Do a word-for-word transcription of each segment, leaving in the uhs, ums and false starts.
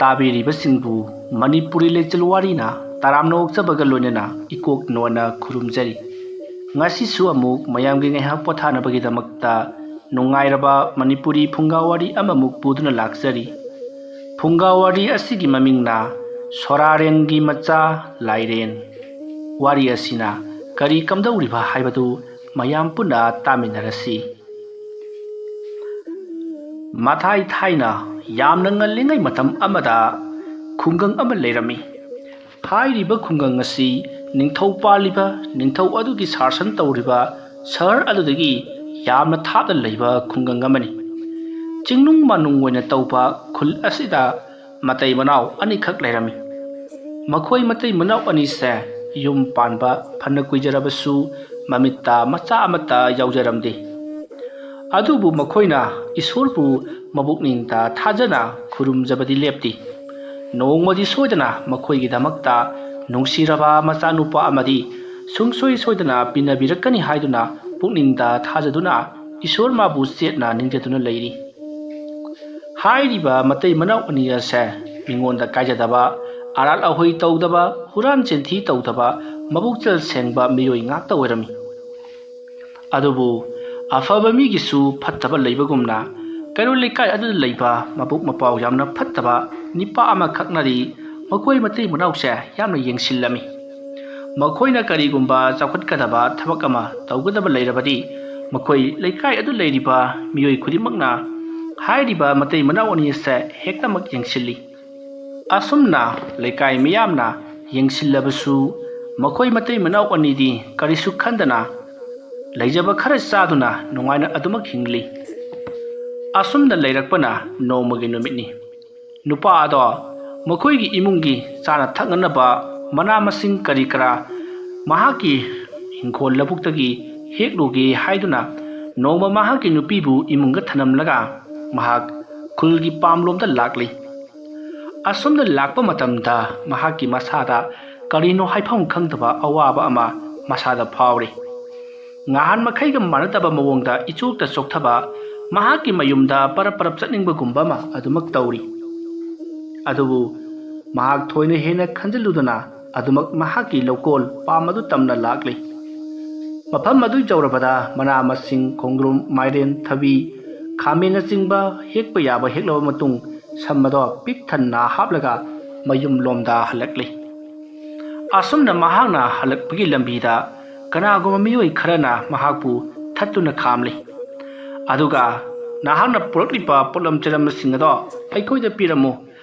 ꯇꯥꯕꯤꯔꯤꯕꯁꯤꯡꯕꯨ ꯃꯅꯤꯄꯨꯔꯤ ꯂꯩꯆꯜ ꯋꯥꯔꯤꯅ ꯇꯔꯥꯝꯅ ꯑꯣꯛꯆꯕꯒ ꯂꯣꯏꯅꯅ ꯏꯀꯣꯛ ꯅꯣꯟꯅ ꯈꯨꯔꯨꯝꯖꯔꯤ꯫ ꯉꯁꯤꯁꯨ ꯑꯃꯨꯛ ꯃꯌꯥꯝꯒꯤ ꯉꯥꯏꯍꯥꯛ ꯄꯣꯊꯥꯅꯕꯒꯤꯗꯃꯛꯇ ꯅꯨꯡꯉꯥꯏꯔꯕ ꯃꯅꯤꯄꯨꯔꯤ ꯐꯨꯡꯒꯥ ꯋꯥꯔꯤ ꯑꯃꯃꯨꯛ ꯄꯨꯗꯨꯅ ꯂꯥꯛꯆꯔꯤ꯫ ꯐꯨꯡꯒꯥ ꯋꯥꯔꯤ ꯑꯁꯤꯒꯤ ꯃꯃꯤꯡꯅ ꯁꯣꯔꯥꯔꯦꯟꯒꯤ ꯃꯆꯥ ꯂꯥꯏꯔꯦꯟ꯫ ꯋꯥꯔꯤ ꯑꯁꯤꯅ ꯀꯔꯤ ꯀꯝꯗꯧꯔꯤꯕ ꯍꯥꯏꯕꯗꯨ ꯃꯌꯥꯝ ꯄꯨꯟꯅ ꯇꯥꯃꯤꯟꯅꯔꯁꯤ꯫ ꯃꯊꯥꯏ ꯊꯥꯏꯅ ꯌꯥꯝꯅ ꯉꯜꯂꯤꯉꯩ ꯃꯇꯝ ꯑꯃꯗ ꯈꯨꯡꯒꯪ ꯑꯃ ꯂꯩꯔꯝꯃꯤ꯫ ꯍꯥꯏꯔꯤꯕ ꯈꯨꯡꯒꯪ ꯑꯁꯤ ꯅꯤꯡꯊꯧ ꯄꯥꯜꯂꯤꯕ ꯅꯤꯡꯊꯧ ꯑꯗꯨꯒꯤ ꯁꯥꯁꯟ ꯇꯧꯔꯤꯕ ꯁꯍꯔ ꯑꯗꯨꯗꯒꯤ ꯌꯥꯝꯅ ꯊꯥꯞꯅ ꯂꯩꯕ ꯈꯨꯡꯒꯪ ꯑꯃꯅꯤ꯫ ꯆꯤꯡꯅꯨꯡ ꯃꯥꯅꯨꯡ ꯑꯣꯏꯅ ꯇꯧꯕ ꯈꯨꯜ ꯑꯁꯤꯗ ꯃꯇꯩ ꯃꯅꯥꯎ ꯑꯅꯤꯈꯛ ꯂꯩꯔꯝꯃꯤ꯫ ꯃꯈꯣꯏ ꯃꯇꯩ ꯃꯅꯥꯎ ꯑꯅꯤꯁꯦ ꯌꯨꯝ ꯄꯥꯟꯕ ꯐꯅ ꯀꯨꯏꯖꯔꯕꯁꯨ ꯃꯃꯤꯠꯇ ꯃꯆꯥ ꯑꯃꯠꯇ ꯌꯥꯎꯖꯔꯝꯗꯦ꯫ ꯑꯗꯨꯕꯨ ꯃꯈꯣꯏꯅ ꯏꯁꯣꯔꯕꯨ ꯃꯕꯨꯛꯅꯤꯡꯗ ꯊꯥꯖꯅ ꯈꯨꯔꯨꯝꯖꯕꯗꯤ ꯂꯦꯞꯇꯦ꯫ ꯅꯣꯡꯃꯗꯤ ꯁꯣꯏꯗꯅ ꯃꯈꯣꯏꯒꯤꯗꯃꯛꯇ ꯅꯨꯡꯁꯤꯔꯕ ꯃꯆꯥꯅꯨꯄꯥ ꯑꯃꯗꯤ ꯁꯨꯡꯁꯣꯏ ꯁꯣꯏꯗꯅ ꯄꯤꯟꯅꯕꯤꯔꯛꯀꯅꯤ ꯍꯥꯏꯗꯨꯅ ꯄꯨꯛꯅꯤꯡꯗ ꯊꯥꯖꯗꯨꯅ ꯏꯁꯣꯔ ꯃꯥꯕꯨ ꯆꯦꯠꯅ ꯅꯤꯡꯖꯗꯨꯅ ꯂꯩꯔꯤ꯫ ꯍꯥꯏꯔꯤꯕ ꯃꯇꯩ ꯃꯅꯥꯎ ꯑꯅꯤ ꯑꯁꯦ ꯃꯤꯉꯣꯟꯗ ꯀꯥꯏꯖꯗꯕ, ꯑꯔꯥꯜ ꯑꯍꯣꯏ ꯇꯧꯗꯕ, ꯍꯨꯔꯥꯟ ꯆꯤꯟꯊꯤ ꯇꯧꯗꯕ, ꯃꯕꯨꯛꯆꯦꯜ ꯁꯦꯡꯕ ꯃꯤꯑꯣꯏ ꯉꯥꯛꯇ ꯑꯣꯏꯔꯝꯃꯤ꯫ ꯑꯗꯨꯕꯨ ꯑꯐꯕ ꯃꯤꯒꯤꯁꯨ ꯐꯠꯇꯕ ꯂꯩꯕꯒꯨꯝꯅ ꯀꯩꯔꯣꯜ ꯂꯩꯀꯥꯏ ꯑꯗꯨꯗ ꯂꯩꯕ ꯃꯕꯨꯛ ꯃꯄꯥꯎ ꯌꯥꯝꯅ ꯐꯠꯇꯕ ꯅꯤꯄꯥ ꯑꯃꯈꯛꯅꯗꯤ ꯃꯈꯣꯏ ꯃꯇꯩ ꯃꯅꯥꯎꯁꯦ ꯌꯥꯝꯅ ꯌꯦꯡꯁꯤꯜꯂꯝꯃꯤ꯫ ꯃꯈꯣꯏꯅ ꯀꯔꯤꯒꯨꯝꯕ ꯆꯥꯎꯈꯠꯀꯗꯕ ꯊꯕꯛ ꯑꯃ ꯇꯧꯒꯗꯕ ꯂꯩꯔꯕꯗꯤ ꯃꯈꯣꯏ ꯂꯩꯀꯥꯏ ꯑꯗꯨ ꯂꯩꯔꯤꯕ ꯃꯤꯑꯣꯏ ꯈꯨꯗꯤꯡꯃꯛꯅ ꯍꯥꯏꯔꯤꯕ ꯃꯇꯩ ꯃꯅꯥꯎ ꯑꯅꯤ ꯑꯁꯦ ꯍꯦꯛꯇꯃꯛ ꯌꯦꯡꯁꯤꯜꯂꯤ꯫ ꯑꯁꯨꯝꯅ ꯂꯩꯀꯥꯏ ꯃꯤꯌꯥꯝꯅ ꯌꯦꯡꯁꯤꯜꯂꯕꯁꯨ ꯃꯈꯣꯏ ꯃꯇꯩ ꯃꯅꯥꯎ ꯑꯅꯤꯗꯤ ꯀꯔꯤꯁꯨ ꯈꯟꯗꯅ ꯂꯩꯖꯕ ꯈꯔ ꯆꯥꯗꯨꯅ ꯅꯨꯡꯉꯥꯏꯅ ꯑꯗꯨꯃꯛ ꯍꯤꯡꯂꯤ꯫ ꯑꯁꯨꯝꯅ ꯂꯩꯔꯛꯄꯅ ꯅꯣꯡꯃꯒꯤ ꯅꯨꯃꯤꯠꯅꯤ꯫ ꯅꯨꯄꯥ ꯑꯗꯣ ꯃꯈꯣꯏꯒꯤ ꯏꯃꯨꯡꯒꯤ ꯆꯥꯅ ꯊꯛꯅꯅꯕ ꯃꯅꯥ ꯃꯁꯤꯡ ꯀꯔꯤ ꯀꯔꯥ ꯃꯍꯥꯛꯀꯤ ꯏꯪꯈꯣꯜ ꯂꯧꯕꯨꯛꯇꯒꯤ ꯍꯦꯛꯂꯨꯒꯦ ꯍꯥꯏꯗꯨꯅ ꯅꯣꯡꯃ ꯃꯍꯥꯛꯀꯤ ꯅꯨꯄꯤꯕꯨ ꯏꯃꯨꯡꯗ ꯊꯅꯝꯂꯒ ꯃꯍꯥꯛ ꯈꯨꯜꯒꯤ ꯄꯥꯝꯂꯣꯝꯗ ꯂꯥꯛꯂꯤ꯫ ꯑꯁꯨꯝꯅ ꯂꯥꯛꯄ ꯃꯇꯝꯗ ꯃꯍꯥꯛꯀꯤ ꯃꯁꯥꯗ ꯀꯔꯤꯅꯣ ꯍꯥꯏꯐꯝ ꯈꯪꯗꯕ ꯑꯋꯥꯕ ꯑꯃ ꯃꯁꯥꯗ ꯐꯥꯎꯔꯤ꯫ ꯉꯍꯥꯟ ꯃꯈꯩꯒ ꯃꯥꯟꯅꯗꯕ ꯃꯑꯣꯡꯗ ꯏꯆꯣꯛꯇ ꯆꯣꯛꯊꯕ, ꯃꯍꯥꯛꯀꯤ ꯃꯌꯨꯝꯗ ꯄꯔꯞ ꯄꯔꯞ ꯆꯠꯅꯤꯡꯕꯒꯨꯝꯕ ꯑꯃ ꯑꯗꯨꯃꯛ ꯇꯧꯔꯤ꯫ ꯑꯗꯨꯕꯨ ꯃꯍꯥꯛ ꯊꯣꯏꯅ ꯍꯦꯟꯅ ꯈꯟꯖꯤꯜꯂꯨꯗꯅ ꯑꯗꯨꯃꯛ ꯃꯍꯥꯛꯀꯤ ꯂꯧꯀꯣꯜ ꯄꯥꯝ ꯑꯗꯨ ꯇꯝꯅ ꯂꯥꯛꯂꯤ꯫ ꯃꯐꯝ ꯑꯗꯨ ꯌꯧꯔꯕꯗ ꯃꯅꯥ ꯃꯁꯤꯡ, ꯈꯣꯡꯗ꯭ꯔꯨꯝ, ꯃꯥꯏꯔꯦꯟ, ꯊꯕꯤ, ꯈꯥꯃꯦꯟꯅꯆꯤꯡꯕ ꯍꯦꯛꯄ ꯌꯥꯕ ꯍꯦꯛꯂꯕ ꯃꯇꯨꯡ, ꯁꯝ ꯑꯗꯣ ꯄꯤꯛ ꯊꯟꯅ ꯍꯥꯞꯂꯒ ꯃꯌꯨꯝ ꯂꯣꯝꯗ ꯍꯜꯂꯛꯂꯤ꯫ ꯑꯁꯨꯝꯅ ꯃꯍꯥꯛꯅ ꯍꯜꯂꯛꯄꯒꯤ ꯂꯝꯕꯤꯗ ꯀꯅꯥꯒꯨꯝꯕ ꯃꯤꯑꯣꯏ ꯈꯔꯅ ꯃꯍꯥꯛꯄꯨ ꯊꯠꯇꯨꯅ ꯈꯥꯝꯂꯤ꯫ ꯑꯗꯨꯒ, "ꯅꯍꯥꯛꯅ ꯄꯨꯔꯛꯂꯤꯕ ꯄꯣꯠꯂꯝ ꯆꯩꯔꯝꯁꯤꯡ ꯑꯗꯣ ꯑꯩꯈꯣꯏꯗ ꯄꯤꯔꯝꯃꯨ,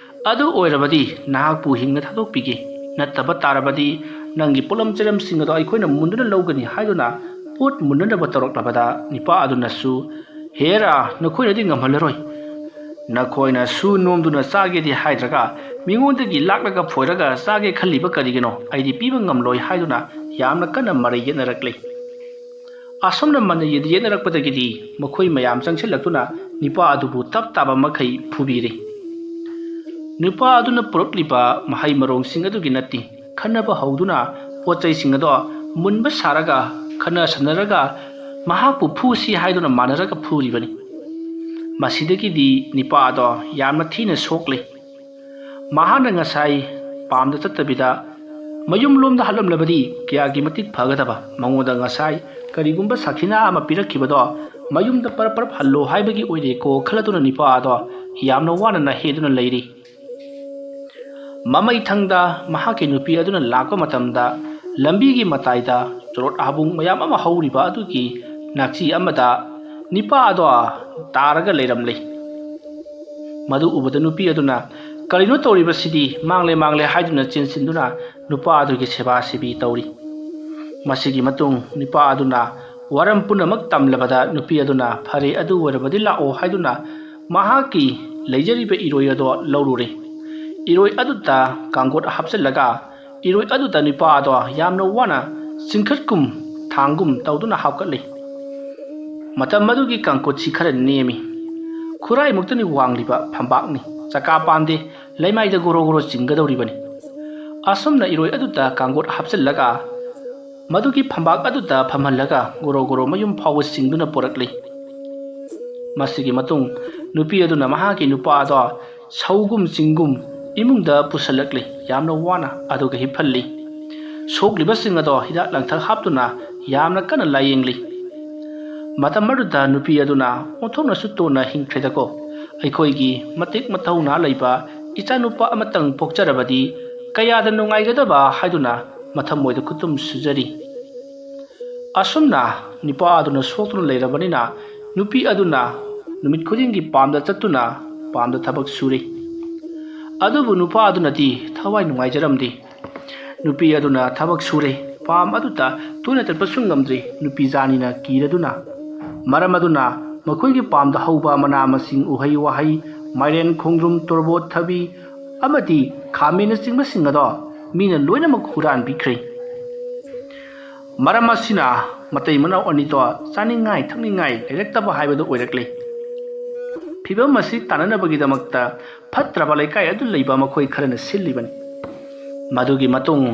ꯑꯗꯨ ꯑꯣꯏꯔꯕꯗꯤ ꯅꯍꯥꯛꯄꯨ ꯍꯤꯡꯅ ꯊꯥꯗꯣꯛꯄꯤꯒꯦ, ꯅꯠꯇꯕ ꯇꯥꯔꯕꯗꯤ ꯅꯪꯒꯤ ꯄꯣꯠꯂꯝ ꯆꯩꯔꯝꯁꯤꯡ ꯑꯗꯣ ꯑꯩꯈꯣꯏꯅ ꯃꯨꯟꯗꯨꯅ ꯂꯧꯒꯅꯤ" ꯍꯥꯏꯗꯨꯅ ꯄꯣꯠ ꯃꯨꯟꯅꯅꯕ ꯇꯧꯔꯛꯂꯕꯗ, ꯅꯤꯄꯥ ꯑꯗꯨꯅꯁꯨ, "ꯍꯦꯔꯥ, ꯅꯈꯣꯏꯅꯗꯤ ꯉꯝꯍꯜꯂꯔꯣꯏ꯫ ꯅꯈꯣꯏꯅ ꯁꯨ ꯅꯣꯝꯗꯨꯅ ꯆꯥꯒꯦꯗꯤ ꯍꯥꯏꯗ꯭ꯔꯒ ꯃꯤꯉꯣꯟꯗꯒꯤ ꯂꯥꯛꯂꯒ ꯐꯣꯏꯔꯒ ꯆꯥꯒꯦ ꯈꯜꯂꯤꯕ ꯀꯔꯤꯒꯤꯅꯣ? ꯑꯩꯗꯤ ꯄꯤꯕ ꯉꯝꯂꯣꯏ" ꯍꯥꯏꯗꯨꯅ ꯌꯥꯝꯅ ꯀꯟꯅ ꯃꯔꯩ ꯌꯦꯠꯅꯔꯛꯂꯤ꯫ ꯑꯁꯨꯝꯅ ꯃꯔꯩ ꯌꯦꯠꯅꯔꯛꯄꯗꯒꯤꯗꯤ ꯃꯈꯣꯏ ꯃꯌꯥꯝ ꯆꯪꯁꯤꯜꯂꯛꯇꯨꯅ ꯅꯤꯄꯥ ꯑꯗꯨꯕꯨ ꯇꯞ ꯇꯥꯕ ꯃꯈꯩ ꯐꯨꯕꯤꯔꯦ꯫ ꯅꯨꯄꯥ ꯑꯗꯨꯅ ꯄꯨꯔꯛꯂꯤꯕ ꯃꯍꯩ ꯃꯔꯣꯡꯁꯤꯡ ꯑꯗꯨꯒꯤ ꯅꯠꯇꯦ, ꯈꯟꯅꯕ ꯍꯧꯗꯨꯅ ꯄꯣꯠ ꯆꯩꯁꯤꯡ ꯑꯗꯣ ꯃꯨꯟꯕ ꯁꯥꯔꯒ, ꯈꯟꯅ ꯁꯟꯅꯔꯒ ꯃꯍꯥꯛꯄꯨ ꯐꯨꯁꯤ ꯍꯥꯏꯗꯨꯅ ꯃꯥꯟꯅꯔꯒ ꯐꯨꯔꯤꯕꯅꯤ꯫ ꯃꯁꯤꯗꯒꯤꯗꯤ ꯅꯤꯄꯥ ꯑꯗꯣ ꯌꯥꯝꯅ ꯊꯤꯅ ꯁꯣꯛꯂꯦ꯫ ꯃꯍꯥꯛꯅ ꯉꯁꯥꯏ ꯄꯥꯝꯗ ꯆꯠꯇꯕꯤꯗ ꯃꯌꯨꯝꯂꯣꯝꯗ ꯍꯜꯂꯝꯂꯕꯗꯤ ꯀꯌꯥꯒꯤ ꯃꯇꯤꯛ ꯐꯒꯗꯕ꯫ ꯃꯉꯣꯟꯗ ꯉꯁꯥꯏ ꯀꯔꯤꯒꯨꯝꯕ ꯁꯥꯈꯤꯅꯥ ꯑꯃ ꯄꯤꯔꯛꯈꯤꯕꯗꯣ ꯃꯌꯨꯝꯗ ꯄꯔꯞ ꯄꯔꯞ ꯍꯜꯂꯣ ꯍꯥꯏꯕꯒꯤ ꯑꯣꯏꯔꯦꯀꯣ ꯈꯜꯂꯗꯨꯅ ꯅꯤꯄꯥ ꯑꯗꯣ ꯌꯥꯝꯅ ꯋꯥꯅ ꯅꯥꯍꯦꯗꯨꯅ ꯂꯩꯔꯤ꯫ ꯃꯃꯩꯊꯪꯗ ꯃꯍꯥꯛꯀꯤ ꯅꯨꯄꯤ ꯑꯗꯨꯅ ꯂꯥꯛꯄ ꯃꯇꯝꯗ, ꯂꯝꯕꯤꯒꯤ ꯃꯇꯥꯏꯗ ꯆꯣꯔꯣꯠ ꯍꯥꯕꯨꯡ ꯃꯌꯥꯝ ꯑꯃ ꯍꯧꯔꯤꯕ ꯑꯗꯨꯒꯤ ꯅꯥꯛꯆꯤ ꯑꯃꯗ ꯅꯤꯄꯥ ꯑꯗꯣ ꯇꯥꯔꯒ ꯂꯩꯔꯝꯂꯦ꯫ ꯃꯗꯨ ꯎꯕꯗ ꯅꯨꯄꯤ ꯑꯗꯨꯅ, "ꯀꯔꯤꯅꯣ ꯇꯧꯔꯤꯕꯁꯤꯗꯤ? ꯃꯥꯡꯂꯦ, ꯃꯥꯡꯂꯦ" ꯍꯥꯏꯗꯨꯅ ꯆꯦꯟꯁꯤꯟꯗꯨꯅ ꯅꯨꯄꯥ ꯑꯗꯨꯒꯤ ꯁꯦꯕꯥ ꯁꯦꯕꯤ ꯇꯧꯔꯤ꯫ ꯃꯁꯤꯒꯤ ꯃꯇꯨꯡ ꯅꯨꯄꯥ ꯑꯗꯨꯅ ꯋꯥꯔꯝ ꯄꯨꯝꯅꯃꯛ ꯇꯝꯂꯕꯗ, ꯅꯨꯄꯤ ꯑꯗꯨꯅ, "ꯐꯔꯦ, ꯑꯗꯨ ꯑꯣꯏꯔꯕꯗꯤ ꯂꯥꯛꯑꯣ" ꯍꯥꯏꯗꯨꯅ ꯃꯍꯥꯛꯀꯤ ꯂꯩꯖꯔꯤꯕ ꯏꯔꯣꯏ ꯑꯗꯣ ꯂꯧꯔꯨꯔꯦ꯫ ꯏꯔꯣꯏ ꯑꯗꯨꯗ ꯀꯥꯡꯒꯣꯠ ꯍꯥꯞꯆꯤꯜꯂꯒ ꯏꯔꯣꯏ ꯑꯗꯨꯗ ꯅꯨꯄꯥ ꯑꯗꯣ ꯌꯥꯝꯅ ꯋꯥꯅ ꯆꯤꯡꯈꯠꯀꯨꯝ ꯊꯥꯡꯒꯨꯝ ꯇꯧꯗꯨꯅ ꯍꯥꯞꯀꯠꯂꯤ꯫ ꯃꯇꯝ ꯑꯗꯨꯒꯤ ꯀꯥꯡꯀꯣꯠꯁꯤ ꯈꯔ ꯅꯦꯝꯃꯤ꯫ ꯈꯨꯔꯥꯏꯃꯨꯛꯇꯅꯤ ꯋꯥꯡꯂꯤꯕ ꯐꯝꯕꯥꯛꯅꯤ꯫ ꯆꯀꯥ ꯄꯥꯟꯗꯦ, ꯂꯩꯃꯥꯏꯗ ꯒꯣꯔꯣ ꯒꯣꯔꯣ ꯆꯤꯡꯒꯗꯧꯔꯤꯕꯅꯤ꯫ ꯑꯁꯨꯝꯅ ꯏꯔꯣꯏ ꯑꯗꯨꯗ ꯀꯥꯡꯒꯣꯠ ꯍꯥꯞꯆꯤꯜꯂꯒ ꯃꯗꯨꯒꯤ ꯐꯝꯕꯥꯛ ꯑꯗꯨꯗ ꯐꯝꯍꯜꯂꯒ ꯒꯣꯔꯣ ꯒꯣꯔꯣ ꯃꯌꯨꯝ ꯐꯥꯎꯕ ꯆꯤꯡꯗꯨꯅ ꯄꯨꯔꯛꯂꯤ꯫ ꯃꯁꯤꯒꯤ ꯃꯇꯨꯡ ꯅꯨꯄꯤ ꯑꯗꯨꯅ ꯃꯍꯥꯛꯀꯤ ꯅꯨꯄꯥ ꯑꯗꯣ ꯁꯧꯒꯨꯝ ꯆꯤꯡꯒꯨꯝ ꯏꯃꯨꯡꯗ ꯄꯨꯁꯜꯂꯛꯂꯤ꯫ ꯌꯥꯝꯅ ꯋꯥꯅ ꯑꯗꯨꯒ ꯍꯤꯞꯍꯜꯂꯤ꯫ ꯁꯣꯛꯂꯤꯕꯁꯤꯡ ꯑꯗꯣ ꯍꯤꯗꯥꯛ ꯂꯥꯡꯊꯛ ꯍꯥꯞꯇꯨꯅ ꯌꯥꯝꯅ ꯀꯟꯅ ꯂꯥꯌꯦꯡꯂꯤ꯫ ꯃꯇꯝ ꯑꯗꯨꯗ ꯅꯨꯄꯤ ꯑꯗꯨꯅ ꯑꯣꯟꯊꯣꯛꯅꯁꯨ ꯇꯣꯟꯅ ꯍꯤꯡꯈ꯭ꯔꯦꯗꯀꯣ꯫ ꯑꯩꯈꯣꯏꯒꯤ ꯃꯇꯤꯛ ꯃꯊꯧꯅꯥ ꯂꯩꯕ ꯏꯆꯥꯅꯨꯄꯥ ꯑꯃꯇꯪ ꯄꯣꯛꯆꯔꯕꯗꯤ ꯀꯌꯥꯗ ꯅꯨꯡꯉꯥꯏꯒꯗꯕ ꯍꯥꯏꯗꯨꯅ ꯃꯊꯃꯣꯏꯗ ꯈꯨꯇꯨꯝ ꯁꯨꯖꯔꯤ꯫ ꯑꯁꯨꯝꯅ ꯅꯨꯄꯥ ꯑꯗꯨꯅ ꯁꯣꯛꯇꯨꯅ ꯂꯩꯔꯕꯅꯤꯅ ꯅꯨꯄꯤ ꯑꯗꯨꯅ ꯅꯨꯃꯤꯠ ꯈꯨꯗꯤꯡꯒꯤ ꯄꯥꯝꯗ ꯆꯠꯇꯨꯅ ꯄꯥꯝꯗ ꯊꯕꯛ ꯁꯨꯔꯤ꯫ ꯑꯗꯨꯕꯨ ꯅꯨꯄꯥ ꯑꯗꯨꯅꯗꯤ ꯊꯋꯥꯏ ꯅꯨꯡꯉꯥꯏꯖꯔꯝꯗꯦ꯫ ꯅꯨꯄꯤ ꯑꯗꯨꯅ ꯊꯕꯛ ꯁꯨꯔꯦ, ꯄꯥꯝ ꯑꯗꯨꯗ ꯇꯣꯏꯅ ꯆꯠꯄꯁꯨ ꯉꯝꯗ꯭ꯔꯤ꯫ ꯅꯨꯄꯤ ꯖꯥꯅꯤꯅ ꯀꯤꯔꯗꯨꯅ, ꯃꯔꯝ ꯑꯗꯨꯅ ꯃꯈꯣꯏꯒꯤ ꯄꯥꯝꯗ ꯍꯧꯕ ꯃꯅꯥ ꯃꯁꯤꯡ, ꯎꯍꯩ ꯋꯥꯍꯩ, ꯃꯥꯏꯔꯦꯟ, ꯈꯣꯡꯗ꯭ꯔꯨꯝ, ꯇꯣꯔꯕꯣꯠ, ꯊꯕꯤ ꯑꯃꯗꯤ ꯈꯥꯃꯦꯟꯅꯆꯤꯡꯕꯁꯤꯡ ꯑꯗꯣ ꯃꯤꯅ ꯂꯣꯏꯅꯃꯛ ꯍꯨꯔꯥꯟꯕꯤꯈ꯭ꯔꯦ꯫ ꯃꯔꯝ ꯑꯁꯤꯅ ꯃꯇꯩ ꯃꯅꯥꯎ ꯑꯅꯤꯗꯣ ꯆꯥꯅꯤꯡꯉꯥꯏ ꯊꯛꯅꯤꯡꯉꯥꯏ ꯂꯩꯔꯛꯇꯕ ꯍꯥꯏꯕꯗꯨ ꯑꯣꯏꯔꯛꯂꯦ꯫ ꯐꯤꯕꯝ ꯑꯁꯤ ꯇꯥꯅꯅꯕꯒꯤꯗꯃꯛꯇ ꯐꯠꯇ꯭ꯔꯕ ꯂꯩꯀꯥꯏ ꯑꯗꯨ ꯂꯩꯕ ꯃꯈꯣꯏ ꯈꯔꯅ ꯁꯤꯜꯂꯤꯕꯅꯤ꯫ ꯃꯗꯨꯒꯤ ꯃꯇꯨꯡ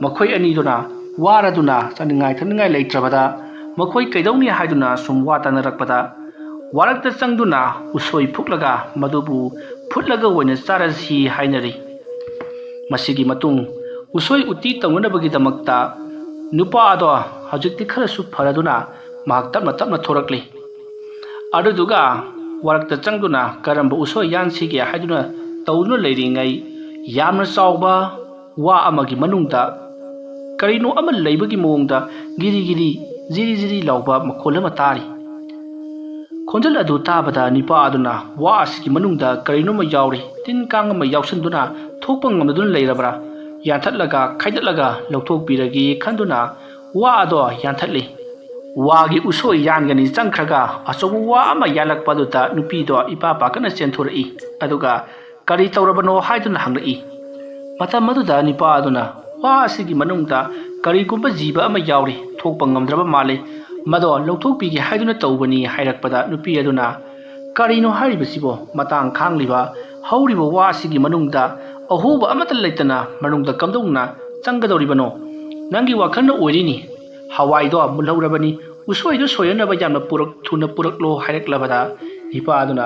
ꯃꯈꯣꯏ ꯑꯅꯤꯗꯨꯅ ꯋꯥꯔꯗꯨꯅ ꯆꯥꯅꯤꯡꯉꯥꯏ ꯊꯛꯅꯤꯡꯉꯥꯏ ꯂꯩꯇ꯭ꯔꯕꯗ ꯃꯈꯣꯏ ꯀꯩꯗꯧꯅꯤ ꯍꯥꯏꯗꯨꯅ ꯁꯨꯝ ꯋꯥ ꯇꯥꯅꯔꯛꯄꯗ, ꯋꯥꯔꯛꯇ ꯆꯪꯗꯨꯅ ꯎꯁꯣꯏ ꯐꯨꯛꯂꯒ ꯃꯗꯨꯕꯨ ꯐꯨꯠꯂꯒ ꯑꯣꯏꯅ ꯆꯥꯔꯁꯤ ꯍꯥꯏꯅꯔꯤ꯫ ꯃꯁꯤꯒꯤ ꯃꯇꯨꯡ ꯎꯁꯣꯏ ꯎꯇꯤ ꯇꯧꯅꯅꯕꯒꯤꯗꯃꯛꯇ ꯅꯨꯄꯥ ꯑꯗꯣ ꯍꯧꯖꯤꯛꯇꯤ ꯈꯔꯁꯨ ꯐꯔꯗꯨꯅ ꯃꯍꯥꯛ ꯇꯞꯅ ꯇꯞꯅ ꯊꯣꯔꯛꯂꯤ꯫ ꯑꯗꯨꯗꯨꯒ ꯋꯥꯔꯛꯇ ꯆꯪꯗꯨꯅ ꯀꯔꯝꯕ ꯎꯁꯣꯏ ꯌꯥꯟꯁꯤꯒꯦ ꯍꯥꯏꯗꯨꯅ ꯇꯧꯗꯨꯅ ꯂꯩꯔꯤꯉꯩ, ꯌꯥꯝꯅ ꯆꯥꯎꯕ ꯋꯥ ꯑꯃꯒꯤ ꯃꯅꯨꯡꯗ ꯀꯔꯤꯅꯣ ꯑꯃ ꯂꯩꯕꯒꯤ ꯃꯑꯣꯡꯗ ꯒꯤꯔꯤ ꯒꯤꯔꯤ, ꯖꯤꯔꯤ ꯖꯤꯔꯤ ꯂꯥꯎꯕ ꯃꯈꯣꯜ ꯑꯃ ꯇꯥꯔꯤ꯫ ꯈꯣꯟꯖꯦꯜ ꯑꯗꯨ ꯇꯥꯕꯗ ꯅꯨꯄꯥ ꯑꯗꯨꯅ ꯋꯥ ꯑꯁꯤꯒꯤ ꯃꯅꯨꯡꯗ ꯀꯔꯤꯅꯣꯃ ꯌꯥꯎꯔꯤ, ꯇꯤꯟ ꯀꯥꯡ ꯑꯃ ꯌꯥꯎꯁꯟꯗꯨꯅ ꯊꯣꯛꯄ ꯉꯝꯗꯗꯨꯅ ꯂꯩꯔꯕ꯭ꯔꯥ? ꯌꯥꯟꯊꯠꯂꯒ ꯈꯥꯏꯗꯠꯂꯒ ꯂꯧꯊꯣꯛꯄꯤꯔꯒꯦ ꯈꯟꯗꯨꯅ ꯋꯥ ꯑꯗꯣ ꯌꯥꯟꯊꯠꯂꯤ꯫ ꯋꯥꯒꯤ ꯎꯁꯣꯏ ꯌꯥꯟꯒꯅꯤ ꯆꯪꯈ꯭ꯔꯒ ꯑꯆꯧꯕ ꯋꯥ ꯑꯃ ꯌꯥꯜꯂꯛꯄ ꯑꯗꯨꯗ ꯅꯨꯄꯤꯗꯣ ꯏꯄꯥ ꯄꯥꯈꯠꯅ ꯆꯦꯟꯊꯣꯔꯛꯏ꯫ ꯑꯗꯨꯒ ꯀꯔꯤ ꯇꯧꯔꯕꯅꯣ ꯍꯥꯏꯗꯨꯅ ꯍꯪꯂꯛꯏ꯫ ꯃꯇꯝ ꯑꯗꯨꯗ ꯅꯨꯄꯥ ꯑꯗꯨꯅ ꯋꯥ ꯑꯁꯤꯒꯤ ꯃꯅꯨꯡꯗ ꯀꯔꯤꯒꯨꯝꯕ ꯖꯤꯕ ꯑꯃ ꯌꯥꯎꯔꯤ, ꯊꯣꯛꯄ ꯉꯝꯗ꯭ꯔꯕ ꯃꯥꯜꯂꯤ, ꯃꯗꯣ ꯂꯧꯊꯣꯛꯄꯤꯒꯦ ꯍꯥꯏꯗꯨꯅ ꯇꯧꯕꯅꯤ ꯍꯥꯏꯔꯛꯄꯗ ꯅꯨꯄꯤ ꯑꯗꯨꯅ, ꯀꯔꯤꯅꯣ ꯍꯥꯏꯔꯤꯕꯁꯤꯕꯣ? ꯃꯇꯥꯡ ꯈꯥꯡꯂꯤꯕ ꯍꯧꯔꯤꯕ ꯋꯥ ꯑꯁꯤꯒꯤ ꯃꯅꯨꯡꯗ ꯑꯍꯣꯕ ꯑꯃꯠꯇ ꯂꯩꯇꯅ ꯃꯅꯨꯡꯗ ꯀꯝꯗꯧꯅ ꯆꯪꯒꯗꯧꯔꯤꯕꯅꯣ? ꯅꯪꯒꯤ ꯋꯥꯈꯜꯅ ꯑꯣꯏꯔꯤꯅꯤ꯫ ꯍꯋꯥꯏꯗꯣ ꯃꯨꯜꯍꯧꯔꯕꯅꯤ, ꯎꯁꯣꯏꯗꯨ ꯁꯣꯏꯅꯅꯕ ꯌꯥꯝꯅ ꯄꯨꯔꯛ-, ꯊꯨꯅ ꯄꯨꯔꯛꯂꯣ ꯍꯥꯏꯔꯛꯂꯕꯗ ꯅꯨꯄꯥ ꯑꯗꯨꯅ,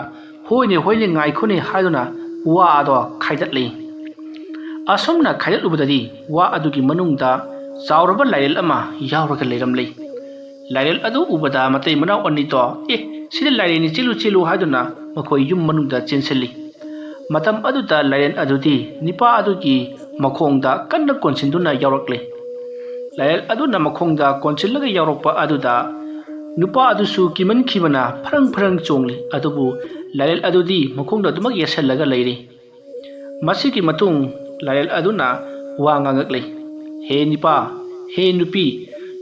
ꯍꯣꯏꯅꯦ, ꯍꯣꯏꯅꯦ, ꯉꯥꯏꯈꯣꯅꯦ ꯍꯥꯏꯗꯨꯅ ꯋꯥ ꯑꯗꯣ ꯈꯥꯏꯗꯠꯂꯤ꯫ ꯑꯁꯨꯝꯅ ꯈꯥꯏꯗꯠꯂꯨꯕꯗꯗꯤ ꯋꯥ ꯑꯗꯨꯒꯤ ꯃꯅꯨꯡꯗ ꯆꯥꯎꯔꯕ ꯂꯥꯏꯔꯦꯜ ꯑꯃ ꯌꯥꯎꯔꯒ ꯂꯩꯔꯝꯂꯦ꯫ ꯂꯥꯏꯔꯦꯜ ꯑꯗꯨ ꯎꯕꯗ ꯃꯇꯩ ꯃꯅꯥꯎ ꯑꯅꯤꯗꯣ, "ꯑꯦ, ꯁꯤꯗꯤ ꯂꯥꯏꯔꯦꯜꯅꯤ, ꯆꯦꯜꯂꯨ, ꯆꯦꯜꯂꯨ" ꯍꯥꯏꯗꯨꯅ ꯃꯈꯣꯏ ꯌꯨꯝ ꯃꯅꯨꯡꯗ ꯆꯦꯟꯁꯤꯜꯂꯤ꯫ ꯃꯇꯝ ꯑꯗꯨꯗ ꯂꯥꯏꯔꯦꯜ ꯑꯗꯨꯗꯤ ꯅꯤꯄꯥ ꯑꯗꯨꯒꯤ ꯃꯈꯣꯡꯗ ꯀꯟꯅ ꯀꯣꯟꯁꯤꯟꯗꯨꯅ ꯌꯥꯎꯔꯛꯂꯦ꯫ ꯂꯥꯏꯔꯦꯜ ꯑꯗꯨꯅ ꯃꯈꯣꯡꯗ ꯀꯣꯟꯁꯤꯜꯂꯒ ꯌꯥꯎꯔꯛꯄ ꯑꯗꯨꯗ ꯅꯨꯄꯥ ꯑꯗꯨꯁꯨ ꯀꯤꯃꯟꯈꯤꯕꯅ ꯐꯔꯪ ꯐꯔꯪ ꯆꯣꯡꯂꯤ꯫ ꯑꯗꯨꯕꯨ ꯂꯥꯏꯔꯦꯜ ꯑꯗꯨꯗꯤ ꯃꯈꯣꯡꯗ ꯑꯗꯨꯃꯛ ꯌꯦꯠꯁꯜꯂꯒ ꯂꯩꯔꯤ꯫ ꯃꯁꯤꯒꯤ ꯃꯇꯨꯡ ꯂꯥꯏꯔꯦꯜ ꯑꯗꯨꯅ ꯋꯥ ꯉꯥꯡꯉꯛꯂꯤ, "ꯍꯦ ꯅꯤꯄꯥ, ꯍꯦ ꯅꯨꯄꯤ,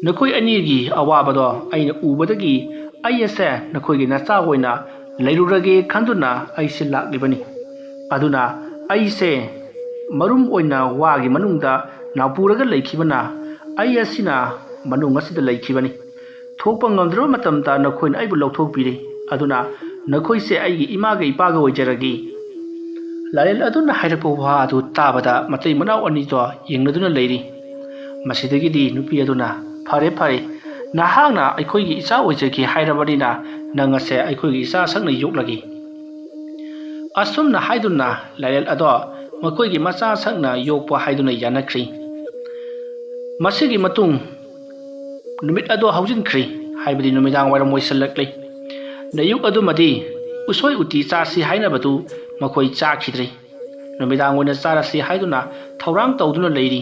ꯅꯈꯣꯏ ꯑꯅꯤꯒꯤ ꯑꯋꯥꯕꯗꯣ ꯑꯩꯅ ꯎꯕꯗꯒꯤ ꯑꯩ ꯑꯁꯦ ꯅꯈꯣꯏꯒꯤ ꯅꯆꯥ ꯑꯣꯏꯅ ꯂꯩꯔꯨꯔꯒꯦ ꯈꯟꯗꯨꯅ ꯑꯩꯁꯦ ꯂꯥꯛꯂꯤꯕꯅꯤ꯫ ꯑꯗꯨꯅ ꯑꯩꯁꯦ ꯃꯔꯨꯝ ꯑꯣꯏꯅ ꯋꯥꯒꯤ ꯃꯅꯨꯡꯗ ꯅꯥꯎꯄꯨꯔꯒ ꯂꯩꯈꯤꯕꯅ ꯑꯩ ꯑꯁꯤꯅ ꯃꯅꯨꯡ ꯑꯁꯤꯗ ꯂꯩꯈꯤꯕꯅꯤ꯫ ꯊꯣꯛꯄ ꯉꯝꯗ꯭ꯔꯕ ꯃꯇꯝꯗ ꯅꯈꯣꯏꯅ ꯑꯩꯕꯨ ꯂꯧꯊꯣꯛꯄꯤꯔꯦ꯫ ꯑꯗꯨꯅ ꯅꯈꯣꯏꯁꯦ ꯑꯩꯒꯤ ꯏꯃꯥꯒ ꯏꯄꯥꯒ ꯑꯣꯏꯖꯔꯒꯦ꯫" ꯂꯥꯏꯔꯦꯜ ꯑꯗꯨꯅ ꯍꯥꯏꯔꯛꯄ ꯋꯥ ꯑꯗꯨ ꯇꯥꯕꯗ ꯃꯇꯩ ꯃꯅꯥꯎ ꯑꯅꯤꯗꯣ ꯌꯦꯡꯅꯗꯨꯅ ꯂꯩꯔꯤ꯫ ꯃꯁꯤꯗꯒꯤꯗꯤ ꯅꯨꯄꯤ ꯑꯗꯨꯅ, "ꯐꯔꯦ, ꯐꯔꯦ, ꯅꯍꯥꯛꯅ ꯑꯩꯈꯣꯏꯒꯤ ꯏꯆꯥ ꯑꯣꯏꯖꯒꯦ ꯍꯥꯏꯔꯕꯅꯤꯅ ꯅꯪ ꯑꯁꯦ ꯑꯩꯈꯣꯏꯒꯤ ꯏꯆꯥ ꯁꯛꯅ ꯌꯣꯛꯂꯒꯦ꯫" ꯑꯁꯨꯝꯅ ꯍꯥꯏꯗꯨꯅ ꯂꯥꯏꯔꯦꯜ ꯑꯗꯣ ꯃꯈꯣꯏꯒꯤ ꯃꯆꯥ ꯁꯛꯅ ꯌꯣꯛꯄ ꯍꯥꯏꯗꯨꯅ ꯌꯥꯅꯈ꯭ꯔꯤ꯫ ꯃꯁꯤꯒꯤ ꯃꯇꯨꯡ ꯅꯨꯃꯤꯠ ꯑꯗꯣ ꯍꯧꯖꯤꯟꯈ꯭ꯔꯤ, ꯍꯥꯏꯕꯗꯤ ꯅꯨꯃꯤꯗꯥꯡ ꯋꯥꯏꯔꯝ ꯑꯣꯏꯁꯤꯜꯂꯛꯂꯤ꯫ ꯅꯌꯨꯛ ꯑꯗꯨꯃꯗꯤ ꯎꯁꯣꯏ ꯎꯇꯤ ꯆꯥꯁꯤ ꯍꯥꯏꯅꯕꯗꯨ ꯃꯈꯣꯏ ꯆꯥꯈꯤꯗ꯭ꯔꯤ꯫ ꯅꯨꯃꯤꯗꯥꯡ ꯑꯣꯏꯅ ꯆꯥꯔꯁꯤ ꯍꯥꯏꯗꯨꯅ ꯊꯧꯔꯥꯡ ꯇꯧꯗꯨꯅ ꯂꯩꯔꯤ꯫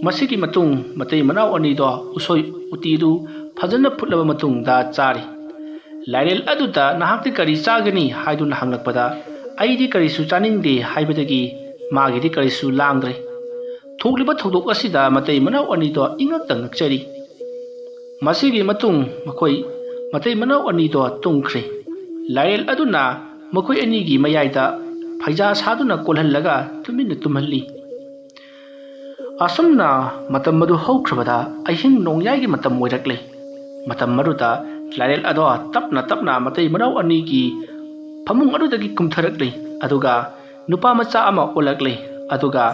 ꯃꯁꯤꯒꯤ ꯃꯇꯨꯡ ꯃꯇꯩ ꯃꯅꯥꯎ ꯑꯅꯤꯗꯣ ꯎꯁꯣꯏ ꯎꯇꯤꯗꯨ ꯐꯖꯅ ꯐꯨꯠꯂꯕ ꯃꯇꯨꯡꯗ ꯆꯥꯔꯤ꯫ ꯂꯥꯏꯔꯦꯜ ꯑꯗꯨꯗ, "ꯅꯍꯥꯛꯇꯤ ꯀꯔꯤ ꯆꯥꯒꯅꯤ?" ꯍꯥꯏꯗꯨꯅ ꯍꯪꯂꯛꯄꯗ, "ꯑꯩꯗꯤ ꯀꯔꯤꯁꯨ ꯆꯥꯅꯤꯡꯗꯦ" ꯍꯥꯏꯕꯗꯒꯤ ꯃꯥꯒꯤꯗꯤ ꯀꯔꯤꯁꯨ ꯂꯥꯡꯗ꯭ꯔꯦ꯫ ꯊꯣꯛꯂꯤꯕ ꯊꯧꯗꯣꯛ ꯑꯁꯤꯗ ꯃꯇꯩ ꯃꯅꯥꯎ ꯑꯅꯤꯗꯣ ꯏꯉꯛꯇ ꯉꯛꯆꯔꯤ꯫ ꯃꯁꯤꯒꯤ ꯃꯇꯨꯡ ꯃꯈꯣꯏ ꯃꯇꯩ ꯃꯅꯥꯎ ꯑꯅꯤꯗꯣ ꯇꯨꯝꯈ꯭ꯔꯦ꯫ ꯂꯥꯏꯔꯦꯜ ꯑꯗꯨꯅ ꯃꯈꯣꯏ ꯑꯅꯤꯒꯤ ꯃꯌꯥꯏꯗ ꯐꯩꯖꯥ ꯁꯥꯗꯨꯅ ꯀꯣꯜꯍꯜꯂꯒ ꯇꯨꯃꯤꯟꯅ ꯇꯨꯝꯍꯜꯂꯤ꯫ ꯑꯁꯨꯝꯅ ꯃꯇꯝ ꯑꯗꯨ ꯍꯧꯈ꯭ꯔꯕꯗ ꯑꯍꯤꯡ ꯅꯣꯡꯌꯥꯏꯒꯤ ꯃꯇꯝ ꯑꯣꯏꯔꯛꯂꯦ꯫ ꯃꯇꯝ ꯑꯗꯨꯗ ꯂꯥꯏꯔꯦꯜ ꯑꯗꯣ ꯇꯞꯅ ꯇꯞꯅ ꯃꯇꯩ ꯃꯅꯥꯎ ꯑꯅꯤꯒꯤ ꯐꯃꯨꯡ ꯑꯗꯨꯗꯒꯤ ꯀꯨꯝꯊꯔꯛꯂꯦ꯫ ꯑꯗꯨꯒ ꯅꯨꯄꯥ ꯃꯆꯥ ꯑꯃ ꯑꯣꯜꯂꯛꯂꯦ꯫ ꯑꯗꯨꯒ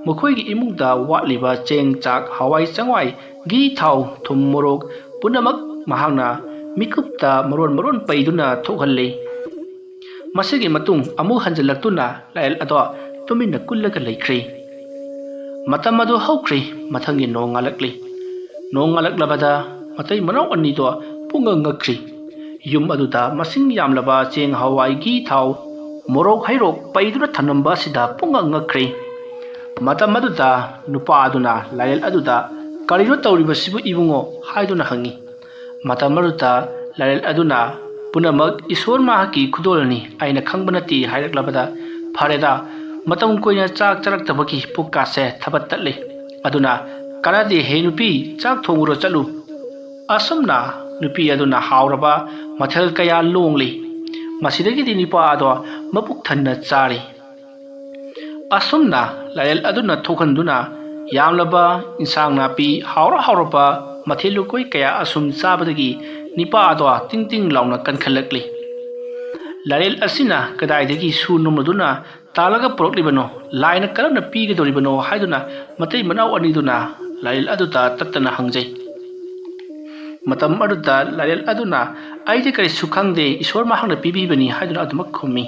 ꯃꯈꯣꯏꯒꯤ ꯏꯃꯨꯡꯗ ꯋꯥꯠꯂꯤꯕ ꯆꯦꯡ, ꯆꯥꯛ, ꯍꯋꯥꯏ ꯆꯦꯡꯋꯥꯏ, ꯘꯤ, ꯊꯥꯎ, ꯊꯨꯝ, ꯃꯣꯔꯣꯛ ꯄꯨꯝꯅꯃꯛ ꯃꯍꯥꯛꯅ ꯃꯤꯀꯨꯞꯇ ꯃꯔꯣꯟ ꯃꯔꯣꯟ ꯄꯩꯗꯨꯅ ꯊꯣꯛꯍꯜꯂꯤ꯫ ꯃꯁꯤꯒꯤ ꯃꯇꯨꯡ ꯑꯃꯨꯛ ꯍꯟꯖꯤꯜꯂꯛꯇꯨꯅ ꯂꯥꯏꯔꯦꯜ ꯑꯗꯣ ꯇꯨꯃꯤꯟꯅ ꯀꯨꯜꯂꯒ ꯂꯩꯈ꯭ꯔꯦ꯫ ꯃꯇꯝ ꯑꯗꯨ ꯍꯧꯈ꯭ꯔꯦ꯫ ꯃꯊꯪꯒꯤ ꯅꯣꯡ ꯉꯥꯜꯂꯛꯂꯤ꯫ ꯅꯣꯡ ꯉꯥꯜꯂꯛꯂꯕꯗ ꯃꯇꯩ ꯃꯅꯥꯎ ꯑꯅꯤꯗꯣ ꯄꯨꯡꯉꯛ ꯉꯛꯈ꯭ꯔꯤ꯫ ꯌꯨꯝ ꯑꯗꯨꯗ ꯃꯁꯤꯡ ꯌꯥꯝꯂꯕ ꯆꯦꯡ, ꯍꯋꯥꯏ, ꯘꯤ, ꯊꯥꯎ, ꯃꯣꯔꯣꯛ, ꯍꯩꯔꯣꯛ ꯄꯩꯗꯨꯅ ꯊꯝꯂꯝꯕ ꯑꯁꯤꯗ ꯄꯨꯡꯉꯛ ꯉꯛꯈ꯭ꯔꯦ꯫ ꯃꯇꯝ ꯑꯗꯨꯗ ꯅꯨꯄꯥ ꯑꯗꯨꯅ ꯂꯥꯏꯔꯦꯜ ꯑꯗꯨꯗ, "ꯀꯔꯤꯅꯣ ꯇꯧꯔꯤꯕꯁꯤꯕꯨ ꯏꯕꯨꯡꯉꯣ?" ꯍꯥꯏꯗꯨꯅ ꯍꯪꯉꯤ꯫ ꯃꯇꯝ ꯑꯗꯨꯗ ꯂꯥꯏꯔꯦꯜ ꯑꯗꯨꯅ, "ꯄꯨꯝꯅꯃꯛ ꯏꯁꯣꯔ ꯃꯍꯥꯛꯀꯤ ꯈꯨꯗꯣꯜꯅꯤ, ꯑꯩꯅ ꯈꯪꯕ ꯅꯠꯇꯦ" ꯍꯥꯏꯔꯛꯂꯕꯗ, "ꯐꯔꯦꯗ, ꯃꯇꯝ ꯀꯨꯏꯅ ꯆꯥꯛ ꯆꯥꯔꯛꯇꯕꯒꯤ ꯄꯨꯛꯀꯥꯁꯦ ꯊꯕꯠ ꯇꯠꯂꯦ꯫ ꯑꯗꯨꯅ ꯀꯥꯟꯅꯗꯦ, ꯍꯦ ꯅꯨꯄꯤ, ꯆꯥꯛ ꯊꯣꯡꯉꯨꯔꯣ ꯆꯠꯂꯨ"꯫ ꯑꯁꯨꯝꯅ ꯅꯨꯄꯤ ꯑꯗꯨꯅ ꯍꯥꯎꯔꯕ ꯃꯊꯦꯜ ꯀꯌꯥ ꯂꯣꯡꯂꯤ꯫ ꯃꯁꯤꯗꯒꯤꯗꯤ ꯅꯨꯄꯥ ꯑꯗꯣ ꯃꯄꯨꯛ ꯊꯟꯅ ꯆꯥꯔꯤ꯫ ꯑꯁꯨꯝꯅ ꯂꯥꯏꯔꯦꯜ ꯑꯗꯨꯅ ꯊꯣꯛꯍꯟꯗꯨꯅ ꯌꯥꯝꯂꯕ ꯏꯟꯁꯥꯡ ꯅꯥꯄꯤ, ꯍꯥꯎꯔ ꯍꯥꯎꯔꯕ ꯃꯊꯦꯜ ꯂꯨꯀꯣꯏ ꯀꯌꯥ ꯑꯁꯨꯝ ꯆꯥꯕꯗꯒꯤ ꯅꯤꯄꯥ ꯑꯗꯣ ꯇꯤꯡ ꯇꯤꯡ ꯂꯥꯎꯅ ꯀꯟꯈꯠꯂꯛꯂꯤ꯫ ꯂꯥꯏꯔꯦꯜ ꯑꯁꯤꯅ ꯀꯗꯥꯏꯗꯒꯤ ꯁꯨ ꯅꯣꯝꯂꯗꯨꯅ ꯇꯥꯜꯂꯒ ꯄꯨꯔꯛꯂꯤꯕꯅꯣ, ꯂꯥꯏꯅ ꯀꯔꯝꯅ ꯄꯤꯒꯗꯧꯔꯤꯕꯅꯣ ꯍꯥꯏꯗꯨꯅ ꯃꯇꯩ ꯃꯅꯥꯎ ꯑꯅꯤꯗꯨꯅ ꯂꯥꯏꯔꯦꯜ ꯑꯗꯨꯗ ꯇꯠꯇꯅ ꯍꯪꯖꯩ꯫ ꯃꯇꯝ ꯑꯗꯨꯗ ꯂꯥꯏꯔꯦꯜ ꯑꯗꯨꯅ, "ꯑꯩꯗꯤ ꯀꯔꯤꯁꯨ ꯈꯪꯗꯦ, ꯏꯁꯣꯔ ꯃꯍꯥꯛꯅ ꯄꯤꯕꯤꯕꯅꯤ" ꯍꯥꯏꯗꯨꯅ ꯑꯗꯨꯃꯛ ꯈꯨꯝꯃꯤ꯫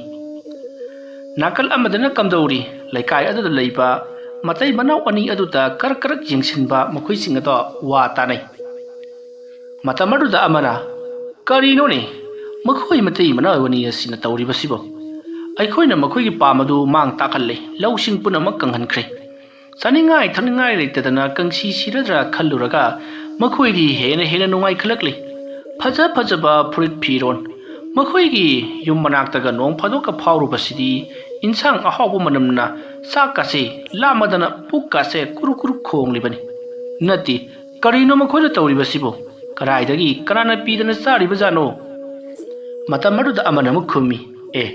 ꯅꯥꯀꯜ ꯑꯃꯗꯅ ꯀꯝꯗꯧꯔꯤ? ꯂꯩꯀꯥꯏ ꯑꯗꯨꯗ ꯂꯩꯕ ꯃꯇꯩ ꯃꯅꯥꯎ ꯑꯅꯤ ꯑꯗꯨꯗ ꯀꯔꯛ ꯀꯔꯛ ꯌꯦꯡꯁꯤꯟꯕ ꯃꯈꯣꯏꯁꯤꯡ ꯑꯗꯣ ꯋꯥ ꯇꯥꯅꯩ꯫ ꯃꯇꯝ ꯑꯗꯨꯗ ꯑꯃꯅ, "ꯀꯔꯤꯅꯣꯅꯦ ꯃꯈꯣꯏ ꯃꯇꯩ ꯃꯅꯥꯎ ꯑꯅꯤ ꯑꯁꯤꯅ ꯇꯧꯔꯤꯕꯁꯤꯕꯨ? ꯑꯩꯈꯣꯏꯅ ꯃꯈꯣꯏꯒꯤ ꯄꯥꯝ ꯑꯗꯨ ꯃꯥꯡ ꯇꯥꯛꯍꯜꯂꯦ, ꯂꯧꯁꯤꯡ ꯄꯨꯝꯅꯃꯛ ꯀꯪꯍꯟꯈ꯭ꯔꯦ꯫ ꯆꯥꯅꯤꯡꯉꯥꯏ ꯊꯛꯅꯤꯡꯉꯥꯏ ꯂꯩꯇꯗꯅ ꯀꯪꯁꯤ ꯁꯤꯔꯗ꯭ꯔꯥ ꯈꯜꯂꯨꯔꯒ ꯃꯈꯣꯏꯗꯤ ꯍꯦꯟꯅ ꯍꯦꯟꯅ ꯅꯨꯡꯉꯥꯏꯈꯠꯂꯛꯂꯤ꯫ ꯐꯖ ꯐꯖꯕ ꯐꯨꯔꯤꯠ ꯐꯤꯔꯣꯟ, ꯃꯈꯣꯏꯒꯤ ꯌꯨꯝ ꯃꯅꯥꯛꯇꯒ ꯅꯣꯡ ꯐꯥꯗꯣꯛꯀ ꯐꯥꯎꯔꯨꯕꯁꯤꯗꯤ ꯏꯟꯁꯥꯡ ꯑꯍꯥꯎꯕ ꯃꯅꯝꯅ ꯆꯥꯛꯀꯁꯦ ꯂꯥꯝꯃꯗꯅ ꯄꯨꯛꯀꯁꯦ ꯀꯨꯔꯨ ꯀꯨꯔꯨ ꯈꯣꯡꯂꯤꯕꯅꯤ꯫ ꯅꯠꯇꯦ, ꯀꯔꯤꯅꯣ ꯃꯈꯣꯏꯅ ꯇꯧꯔꯤꯕꯁꯤꯕꯨ? ꯀꯗꯥꯏꯗꯒꯤ ꯀꯅꯥꯅ ꯄꯤꯗꯅ ꯆꯥꯔꯤꯕꯖꯥꯠꯅꯣ?" ꯃꯇꯝ ꯑꯗꯨꯗ ꯑꯃꯅ ꯑꯃꯨꯛ ꯈꯨꯝꯃꯤ, "ꯑꯦ,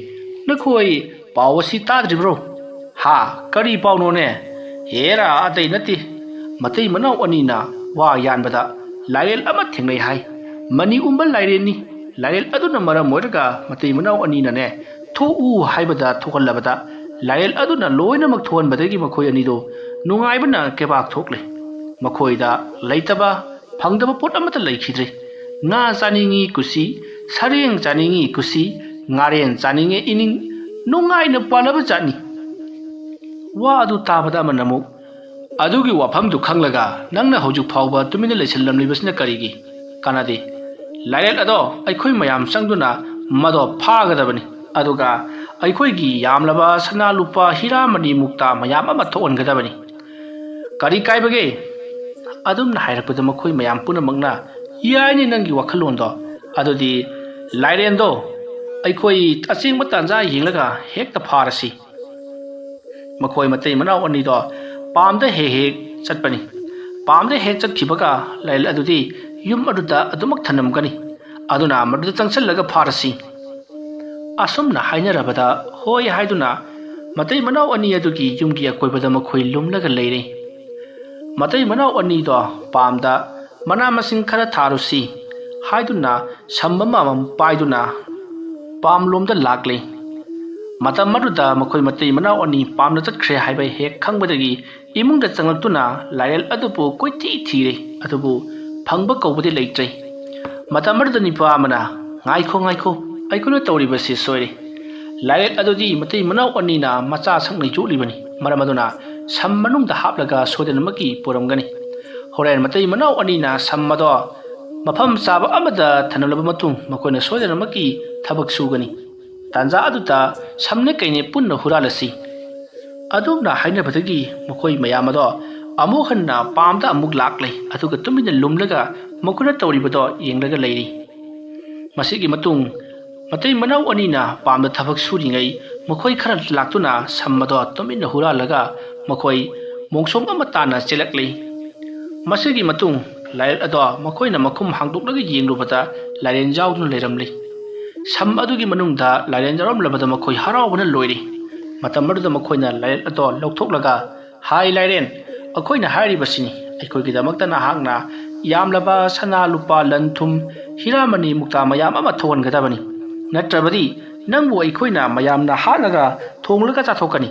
ꯅꯈꯣꯏ ꯄꯥꯎ ꯑꯁꯤ ꯇꯥꯗ꯭ꯔꯤꯕ꯭ꯔꯣ?" "ꯍꯥ, ꯀꯔꯤ ꯄꯥꯎꯅꯣꯅꯦ?" "ꯍꯦꯔꯥ, ꯑꯇꯩ ꯅꯠꯇꯦ, ꯃꯇꯩ ꯃꯅꯥꯎ ꯑꯅꯤꯅ ꯋꯥ ꯌꯥꯟꯕꯗ ꯂꯥꯏꯔꯦꯜ ꯑꯃ ꯊꯦꯡꯅꯩ ꯍꯥꯏ꯫ ꯃꯅꯤ ꯎꯝꯕ ꯂꯥꯏꯔꯦꯟꯅꯤ꯫ ꯂꯥꯏꯔꯦꯜ ꯑꯗꯨꯅ ꯃꯔꯝ ꯑꯣꯏꯔꯒ ꯃꯇꯩ ꯃꯅꯥꯎ ꯑꯅꯤꯅꯅꯦ, ꯊꯣꯛꯎ ꯍꯥꯏꯕꯗ ꯊꯣꯛꯍꯜꯂꯕꯗ ꯂꯥꯏꯔꯦꯜ ꯑꯗꯨꯅ ꯂꯣꯏꯅꯃꯛ ꯊꯣꯛꯍꯟꯕꯗꯒꯤ ꯃꯈꯣꯏ ꯑꯅꯤꯗꯣ ꯅꯨꯡꯉꯥꯏꯕꯅ ꯀꯩꯕꯥꯛ ꯊꯣꯛꯂꯦ꯫ ꯃꯈꯣꯏꯗ ꯂꯩꯇꯕ ꯐꯪꯗꯕ ꯄꯣꯠ ꯑꯃꯠꯇ ꯂꯩꯈꯤꯗ꯭ꯔꯦ꯫ ꯉꯥ ꯆꯥꯅꯤꯡꯉꯤ ꯀꯨꯁꯤ, ꯁꯔꯦꯡ ꯆꯥꯅꯤꯡꯉꯤ ꯀꯨꯁꯤ, ꯉꯥꯔꯦꯟ ꯆꯥꯅꯤꯡꯉꯦ ꯏꯅꯤꯡ ꯅꯨꯡꯉꯥꯏꯅ ꯄꯥꯜꯂꯕ ꯖꯥꯠꯅꯤ꯫ ꯋꯥ ꯑꯗꯨ ꯇꯥꯕꯗ ꯑꯃꯅ ꯑꯃꯨꯛ, "ꯑꯗꯨꯒꯤ ꯋꯥꯐꯝꯗꯨ ꯈꯪꯂꯒ ꯅꯪꯅ ꯍꯧꯖꯤꯛ ꯐꯥꯎꯕ ꯇꯨꯃꯤꯟꯅ ꯂꯩꯁꯜꯂꯝꯂꯤꯕꯁꯤꯅ ꯀꯔꯤꯒꯤ? ꯀꯥꯟꯅꯗꯦ꯫ ꯂꯥꯏꯔꯦꯜ ꯑꯗꯣ ꯑꯩꯈꯣꯏ ꯃꯌꯥꯝ ꯆꯪꯗꯨꯅ ꯃꯗꯣ ꯐꯥꯒꯗꯕꯅꯤ꯫ ꯑꯗꯨꯒ ꯑꯩꯈꯣꯏꯒꯤ ꯌꯥꯝꯂꯕ ꯁꯅꯥ ꯂꯨꯄꯥ ꯍꯤꯔꯥ ꯃꯅꯤ ꯃꯨꯛꯇꯥ ꯃꯌꯥꯝ ꯑꯃ ꯊꯣꯛꯍꯟꯒꯗꯕꯅꯤ꯫ ꯀꯔꯤ ꯀꯥꯏꯕꯒꯦ?" ꯑꯗꯨꯝꯅ ꯍꯥꯏꯔꯛꯄꯗ ꯃꯈꯣꯏ ꯃꯌꯥꯝ ꯄꯨꯝꯅꯃꯛꯅ, "ꯌꯥꯏꯅꯦ ꯅꯪꯒꯤ ꯋꯥꯈꯜꯂꯣꯟꯗꯣ꯫ ꯑꯗꯨꯗꯤ ꯂꯥꯏꯔꯦꯟꯗꯣ ꯑꯩꯈꯣꯏ ꯑꯆꯦꯡꯕ ꯇꯥꯟꯖꯥ ꯌꯦꯡꯂꯒ ꯍꯦꯛꯇ ꯐꯥꯔꯁꯤ꯫" ꯃꯈꯣꯏ ꯃꯇꯩ ꯃꯅꯥꯎ ꯑꯅꯤꯗꯣ ꯄꯥꯝꯗ ꯍꯦꯛ ꯍꯦꯛ ꯆꯠꯄꯅꯤ꯫ ꯄꯥꯝꯗ ꯍꯦꯛ ꯆꯠꯈꯤꯕꯒ ꯂꯥꯏꯔꯦꯜ ꯑꯗꯨꯗꯤ ꯌꯨꯝ ꯑꯗꯨꯗ ꯑꯗꯨꯃꯛ ꯊꯅꯝꯒꯅꯤ꯫ ꯑꯗꯨꯅ ꯃꯗꯨꯗ ꯆꯪꯁꯤꯜꯂꯒ ꯐꯥꯔꯁꯤ꯫ ꯑꯁꯨꯝꯅ ꯍꯥꯏꯅꯔꯕꯗ ꯍꯣꯏ ꯍꯥꯏꯗꯨꯅ ꯃꯇꯩ ꯃꯅꯥꯎ ꯑꯅꯤ ꯑꯗꯨꯒꯤ ꯌꯨꯝꯒꯤ ꯑꯀꯣꯏꯕꯗ ꯃꯈꯣꯏ ꯂꯨꯝꯂꯒ ꯂꯩꯔꯦ꯫ ꯃꯇꯩ ꯃꯅꯥꯎ ꯑꯅꯤꯗꯣ ꯄꯥꯝꯗ ꯃꯅꯥ ꯃꯁꯤꯡ ꯈꯔ ꯊꯥꯔꯨꯁꯤ ꯍꯥꯏꯗꯨꯅ ꯁꯝ ꯑꯃꯃꯝ ꯄꯥꯏꯗꯨꯅ ꯄꯥꯝꯂꯣꯝꯗ ꯂꯥꯛꯂꯦ꯫ ꯃꯇꯝ ꯑꯗꯨꯗ ꯃꯈꯣꯏ ꯃꯇꯩ ꯃꯅꯥꯎ ꯑꯅꯤ ꯄꯥꯝꯗ ꯆꯠꯈ꯭ꯔꯦ ꯍꯥꯏꯕ ꯍꯦꯛ ꯈꯪꯕꯗꯒꯤ ꯏꯃꯨꯡꯗ ꯆꯪꯂꯛꯇꯨꯅ ꯂꯥꯏꯔꯦꯜ ꯑꯗꯨꯕꯨ ꯀꯣꯏꯊꯤ ꯊꯤꯔꯦ, ꯑꯗꯨꯕꯨ ꯐꯪꯕ ꯀꯧꯕꯗꯤ ꯂꯩꯇ꯭ꯔꯦ꯫ ꯃꯇꯝ ꯑꯗꯨꯗ ꯅꯤꯄꯥ ꯑꯃꯅ, "ꯉꯥꯏꯈꯣ, ꯉꯥꯏꯈꯣ, ꯑꯩꯈꯣꯏꯅ ꯇꯧꯔꯤꯕꯁꯤ ꯁꯣꯏꯔꯦ꯫ ꯂꯥꯏꯔꯦꯜ ꯑꯗꯨꯗꯤ ꯃꯇꯩ ꯃꯅꯥꯎ ꯑꯅꯤꯅ ꯃꯆꯥ ꯁꯛꯅ ꯌꯣꯛꯂꯤꯕꯅꯤ, ꯃꯔꯝ ꯑꯗꯨꯅ ꯁꯝ ꯃꯅꯨꯡꯗ ꯍꯥꯞꯂꯒ ꯁꯣꯏꯗꯅꯃꯛꯀꯤ ꯄꯨꯔꯝꯒꯅꯤ꯫ ꯍꯣꯔꯦꯟ ꯃꯇꯩ ꯃꯅꯥꯎ ꯑꯅꯤꯅ ꯁꯝ ꯑꯗꯣ ꯃꯐꯝ ꯆꯥꯕ ꯑꯃꯗ ꯊꯅꯝꯂꯕ ꯃꯇꯨꯡ ꯃꯈꯣꯏꯅ ꯁꯣꯏꯗꯅꯃꯛꯀꯤ ꯊꯕꯛ ꯁꯨꯒꯅꯤ꯫ ꯇꯥꯟꯖꯥ ꯑꯗꯨꯗ ꯁꯝꯅꯦ ꯀꯩꯅꯦ ꯄꯨꯟꯅ ꯍꯨꯔꯥꯜꯂꯁꯤ꯫" ꯑꯗꯨꯝꯅ ꯍꯥꯏꯅꯕꯗꯒꯤ ꯃꯈꯣꯏ ꯃꯌꯥꯝ ꯑꯗꯣ ꯑꯃꯨꯛ ꯍꯟꯅ ꯄꯥꯝꯗ ꯑꯃꯨꯛ ꯂꯥꯛꯂꯦ, ꯑꯗꯨꯒ ꯇꯨꯃꯤꯟꯅ ꯂꯨꯝꯂꯒ ꯃꯈꯣꯏꯅ ꯇꯧꯔꯤꯕꯗꯣ ꯌꯦꯡꯂꯒ ꯂꯩꯔꯤ꯫ ꯃꯁꯤꯒꯤ ꯃꯇꯨꯡ ꯃꯇꯩ ꯃꯅꯥꯎ ꯑꯅꯤꯅ ꯄꯥꯝꯗ ꯊꯕꯛ ꯁꯨꯔꯤꯉꯩ ꯃꯈꯣꯏ ꯈꯔ ꯂꯥꯛꯇꯨꯅ ꯁꯝ ꯑꯗꯣ ꯇꯨꯃꯤꯟꯅ ꯍꯨꯔꯥꯜꯂꯒ ꯃꯈꯣꯏ ꯃꯣꯡꯁꯣꯡ ꯑꯃ ꯇꯥꯅ ꯆꯦꯜꯂꯛꯂꯤ꯫ ꯃꯁꯤꯒꯤ ꯃꯇꯨꯡ ꯂꯥꯏꯔꯦꯜ ꯑꯗꯣ ꯃꯈꯣꯏꯅ ꯃꯈꯨꯝ ꯍꯥꯡꯗꯣꯛꯂꯒ ꯌꯦꯡꯂꯨꯕꯗ ꯂꯥꯏꯔꯦꯟ ꯌꯥꯎꯗꯨꯅ ꯂꯩꯔꯝꯂꯤ꯫ ꯁꯝ ꯑꯗꯨꯒꯤ ꯃꯅꯨꯡꯗ ꯂꯥꯏꯔꯦꯟ ꯌꯥꯎꯔꯝꯂꯕꯗ ꯃꯈꯣꯏ ꯍꯔꯥꯎꯕꯅ ꯂꯣꯏꯔꯤ꯫ ꯃꯇꯝ ꯑꯗꯨꯗ ꯃꯈꯣꯏꯅ ꯂꯥꯏꯔꯦꯜ ꯑꯗꯣ ꯂꯧꯊꯣꯛꯂꯒ, "ꯍꯥꯏ ꯂꯥꯏꯔꯦꯟ, ꯑꯩꯈꯣꯏꯅ ꯍꯥꯏꯔꯤꯕꯁꯤꯅꯤ, ꯑꯩꯈꯣꯏꯒꯤꯗꯃꯛꯇ ꯅꯍꯥꯛꯅ ꯌꯥꯝꯂꯕ ꯁꯅꯥ ꯂꯨꯄꯥ ꯂꯟ ꯊꯨꯝ ꯍꯤꯔꯥꯃꯅꯤ ꯃꯨꯛꯇꯥ ꯃꯌꯥꯝ ꯑꯃ ꯊꯣꯛꯍꯟꯒꯗꯕꯅꯤ, ꯅꯠꯇ꯭ꯔꯕꯗꯤ ꯅꯪꯕꯨ ꯑꯩꯈꯣꯏꯅ ꯃꯌꯥꯝꯅ ꯍꯥꯠꯂꯒ ꯊꯣꯡꯂꯒ ꯆꯥꯊꯣꯛꯀꯅꯤ꯫"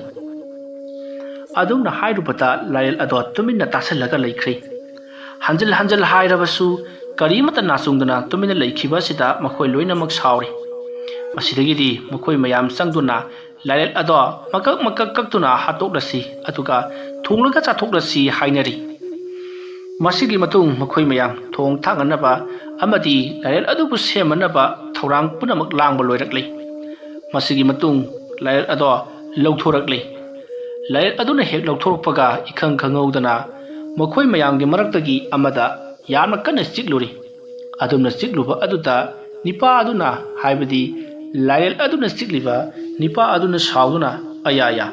ꯑꯗꯨꯝꯅ ꯍꯥꯏꯔꯨꯕꯗ ꯂꯥꯏꯔꯦꯜ ꯑꯗꯣ ꯇꯨꯃꯤꯟꯅ ꯇꯥꯁꯤꯜꯂꯒ ꯂꯩꯈ꯭ꯔꯦ꯫ ꯍꯟꯖꯤꯜ ꯍꯟꯖꯤꯜ ꯍꯥꯏꯔꯕꯁꯨ ꯀꯔꯤꯃꯠꯇ ꯅꯥꯆꯨꯡꯗꯅ ꯇꯨꯃꯤꯟꯅ ꯂꯩꯈꯤꯕ ꯑꯁꯤꯗ ꯃꯈꯣꯏ ꯂꯣꯏꯅꯃꯛ ꯁꯥꯎꯔꯤ꯫ ꯃꯁꯤꯗꯒꯤꯗꯤ ꯃꯈꯣꯏ ꯃꯌꯥꯝ ꯆꯪꯗꯨꯅ ꯂꯥꯏꯔꯦꯜ ꯑꯗꯣ ꯃꯀꯛ ꯃꯀꯛ ꯀꯛꯇꯨꯅ ꯍꯥꯠꯇꯣꯛꯂꯁꯤ, ꯑꯗꯨꯒ ꯊꯣꯡꯂꯒ ꯆꯥꯊꯣꯛꯂꯁꯤ ꯍꯥꯏꯅꯔꯤ꯫ ꯃꯁꯤꯒꯤ ꯃꯇꯨꯡ ꯃꯈꯣꯏ ꯃꯌꯥꯝ ꯊꯣꯡ ꯊꯥꯛꯅꯅꯕ ꯑꯃꯗꯤ ꯂꯥꯏꯔꯦꯜ ꯑꯗꯨꯕꯨ ꯁꯦꯝꯅꯅꯕ ꯊꯧꯔꯥꯡ ꯄꯨꯝꯅꯃꯛ ꯂꯥꯡꯕ ꯂꯣꯏꯔꯛꯂꯤ꯫ ꯃꯁꯤꯒꯤ ꯃꯇꯨꯡ ꯂꯥꯏꯔꯦꯜ ꯑꯗꯣ ꯂꯧꯊꯣꯔꯛꯂꯤ꯫ ꯂꯥꯏꯔꯦꯜ ꯑꯗꯨꯅ ꯍꯦꯛ ꯂꯧꯊꯣꯔꯛꯄꯒ, ꯏꯈꯪ ꯈꯪꯍꯧꯗꯅ ꯃꯈꯣꯏ ꯃꯌꯥꯝꯒꯤ ꯃꯔꯛꯇꯒꯤ ꯑꯃꯗ ꯌꯥꯝꯅ ꯀꯟꯅ ꯆꯤꯛꯂꯨꯔꯤ꯫ ꯑꯗꯨꯝꯅ ꯆꯤꯛꯂꯨꯕ ꯑꯗꯨꯗ ꯅꯤꯄꯥ ꯑꯗꯨꯅ, ꯍꯥꯏꯕꯗꯤ ꯂꯥꯏꯔꯦꯜ ꯑꯗꯨꯅ ꯆꯤꯛꯂꯤꯕ ꯅꯤꯄꯥ ꯑꯗꯨꯅ ꯁꯥꯎꯗꯨꯅ, "ꯑꯌꯥ, ꯑꯌꯥ,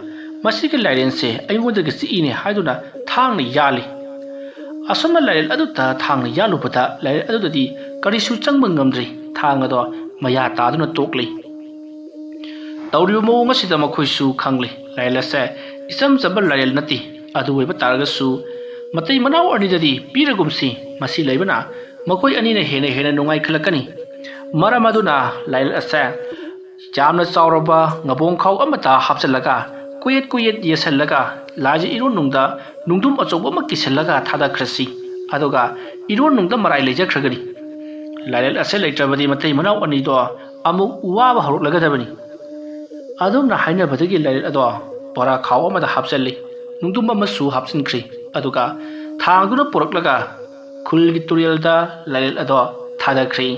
ꯃꯁꯤꯒꯤ ꯂꯥꯏꯔꯦꯟꯁꯦ ꯑꯩꯉꯣꯟꯗꯒꯤ ꯆꯤꯛꯏꯅꯦ" ꯍꯥꯏꯗꯨꯅ ꯊꯥꯡꯅ ꯌꯥꯜꯂꯤ꯫ ꯑꯁꯨꯝꯅ ꯂꯥꯏꯔꯦꯜ ꯑꯗꯨꯗ ꯊꯥꯡꯅ ꯌꯥꯜꯂꯨꯕꯗ, ꯂꯥꯏꯔꯦꯜ ꯑꯗꯨꯗꯗꯤ ꯀꯔꯤꯁꯨ ꯆꯪꯕ ꯉꯝꯗ꯭ꯔꯤ꯫ ꯊꯥꯡ ꯑꯗꯣ ꯃꯌꯥ ꯇꯥꯗꯨꯅ ꯇꯣꯛꯂꯤ꯫ ꯇꯧꯔꯤꯕ ꯃꯑꯣꯡ ꯑꯁꯤꯗ ꯃꯈꯣꯏꯁꯨ ꯈꯪꯂꯦ, ꯂꯥꯏꯔꯦꯜ ꯑꯁꯦ ꯏꯆꯝ ꯆꯝꯕ ꯂꯥꯏꯔꯦꯜ ꯅꯠꯇꯦ꯫ ꯑꯗꯨ ꯑꯣꯏꯕ ꯇꯥꯔꯒꯁꯨ ꯃꯇꯩ ꯃꯅꯥꯎ ꯑꯅꯤꯗꯗꯤ ꯄꯤꯔꯒꯨꯝꯁꯤ, ꯃꯁꯤ ꯂꯩꯕꯅ ꯃꯈꯣꯏ ꯑꯅꯤꯅ ꯍꯦꯟꯅ ꯍꯦꯟꯅ ꯅꯨꯡꯉꯥꯏꯈꯠꯂꯛꯀꯅꯤ꯫ ꯃꯔꯝ ꯑꯗꯨꯅ ꯂꯥꯏꯔꯦꯜ ꯑꯁꯦ ꯌꯥꯝꯅ ꯆꯥꯎꯔꯕ ꯉꯕꯣꯡ ꯈꯥꯎ ꯑꯃꯗ ꯍꯥꯞꯆꯤꯜꯂꯒ, ꯀꯨꯌꯦꯠ ꯀꯨꯌꯦꯠ ꯌꯦꯠꯁꯤꯜꯂꯒ, ꯂꯥꯏꯁꯦ ꯏꯔꯣꯟꯅꯨꯡꯗ ꯅꯨꯡꯗꯨꯝ ꯑꯆꯧꯕ ꯑꯃ ꯀꯤꯁꯤꯜꯂꯒ ꯊꯥꯗꯈ꯭ꯔꯁꯤ꯫ ꯑꯗꯨꯒ ꯏꯔꯣꯟꯅꯨꯡꯗ ꯃꯔꯥꯏ ꯂꯩꯖꯈ꯭ꯔꯒꯅꯤ꯫ ꯂꯥꯏꯔꯦꯜ ꯑꯁꯦ ꯂꯩꯇ꯭ꯔꯕꯗꯤ ꯃꯇꯩ ꯃꯅꯥꯎ ꯑꯅꯤꯗꯣ ꯑꯃꯨꯛ ꯋꯥꯕ ꯍꯧꯔꯛꯂꯒꯗꯕꯅꯤ꯫ ꯑꯗꯨꯝꯅ ꯍꯥꯏꯅꯕꯗꯒꯤ ꯂꯥꯏꯔꯦꯜ ꯑꯗꯣ ꯕꯣꯔꯥ ꯈꯥꯎ ꯑꯃꯗ ꯍꯥꯞꯆꯤꯜꯂꯤ꯫ ꯅꯨꯡꯗꯨꯝ ꯑꯃꯁꯨ ꯍꯥꯞꯆꯤꯟꯈ꯭ꯔꯤ꯫ ꯑꯗꯨꯒ ꯊꯥꯡꯗꯨꯅ ꯄꯨꯔꯛꯂꯒ ꯈꯨꯜꯒꯤ ꯇꯨꯔꯦꯜꯗ ꯂꯥꯏꯔꯦꯜ ꯑꯗꯣ ꯊꯥꯗꯈ꯭ꯔꯤ꯫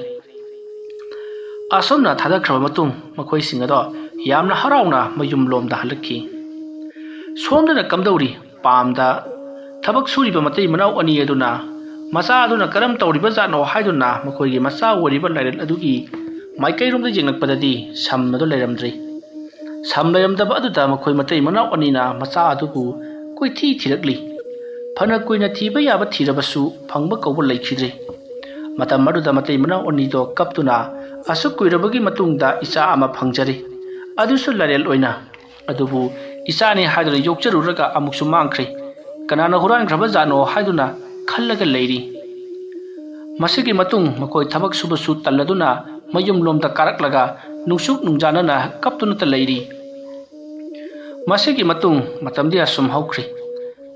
ꯑꯁꯨꯝꯅ ꯊꯥꯗꯈ꯭ꯔꯕ ꯃꯇꯨꯡ ꯃꯈꯣꯏꯁꯤꯡ ꯑꯗꯣ ꯌꯥꯝꯅ ꯍꯔꯥꯎꯅ ꯃꯌꯨꯝ ꯂꯣꯝꯗ ꯍꯜꯂꯛꯈꯤ꯫ ꯁꯣꯝꯗꯅ ꯀꯝꯗꯧꯔꯤ? ꯄꯥꯝꯗ ꯊꯕꯛ ꯁꯨꯔꯤꯕ ꯃꯇꯩ ꯃꯅꯥꯎ ꯑꯅꯤ ꯑꯗꯨꯅ ꯃꯆꯥ ꯑꯗꯨꯅ ꯀꯔꯝ ꯇꯧꯔꯤꯕ ꯖꯥꯠꯅꯣ ꯍꯥꯏꯗꯨꯅ ꯃꯈꯣꯏꯒꯤ ꯃꯆꯥ ꯑꯣꯏꯔꯤꯕ ꯂꯥꯏꯔꯦꯜ ꯑꯗꯨꯒꯤ ꯃꯥꯏꯀꯩꯔꯣꯝꯗ ꯌꯦꯡꯂꯛꯄꯗꯗꯤ ꯁꯝ ꯑꯗꯨ ꯂꯩꯔꯝꯗ꯭ꯔꯤ꯫ ꯁꯝ ꯂꯩꯔꯝꯗꯕ ꯑꯗꯨꯗ ꯃꯈꯣꯏ ꯃꯇꯩ ꯃꯅꯥꯎ ꯑꯅꯤꯅ ꯃꯆꯥ ꯑꯗꯨꯕꯨ ꯀꯣꯏꯊꯤ ꯊꯤꯔꯛꯂꯤ꯫ ꯐꯅ ꯀꯨꯏꯅ ꯊꯤꯕ ꯌꯥꯕ ꯊꯤꯔꯕꯁꯨ ꯐꯪꯕ ꯀꯧꯕ ꯂꯩꯈꯤꯗ꯭ꯔꯦ꯫ ꯃꯇꯝ ꯑꯗꯨꯗ ꯃꯇꯩ ꯃꯅꯥꯎ ꯑꯅꯤꯗꯣ ꯀꯞꯇꯨꯅ, "ꯑꯁꯨꯛ ꯀꯨꯏꯔꯕꯒꯤ ꯃꯇꯨꯡꯗ ꯏꯆꯥ ꯑꯃ ꯐꯪꯖꯔꯦ, ꯑꯗꯨꯁꯨ ꯂꯥꯏꯔꯦꯜ ꯑꯣꯏꯅ꯫ ꯑꯗꯨꯕꯨ ꯏꯆꯥꯅꯤ ꯍꯥꯏꯗꯨꯅ ꯌꯣꯛꯆꯔꯨꯔꯒ ꯑꯃꯨꯛꯁꯨ ꯃꯥꯡꯈ꯭ꯔꯦ꯫ ꯀꯅꯥꯅ ꯍꯨꯔꯥꯟꯈ꯭ꯔꯕ ꯖꯥꯠꯅꯣ?" ꯍꯥꯏꯗꯨꯅ ꯈꯜꯂꯒ ꯂꯩꯔꯤ꯫ ꯃꯁꯤꯒꯤ ꯃꯇꯨꯡ ꯃꯈꯣꯏ ꯊꯕꯛ ꯁꯨꯕꯁꯨ ꯇꯜꯂꯗꯨꯅ ꯃꯌꯨꯝꯂꯣꯝꯗ ꯀꯥꯔꯛꯂꯒ ꯅꯨꯡꯁꯨꯛ ꯅꯨꯡꯖꯥꯅꯅ ꯀꯞꯇꯨꯅꯇ ꯂꯩꯔꯤ꯫ ꯃꯁꯤꯒꯤ ꯃꯇꯨꯡ ꯃꯇꯝꯗꯤ ꯑꯁꯨꯝ ꯍꯧꯈ꯭ꯔꯤ꯫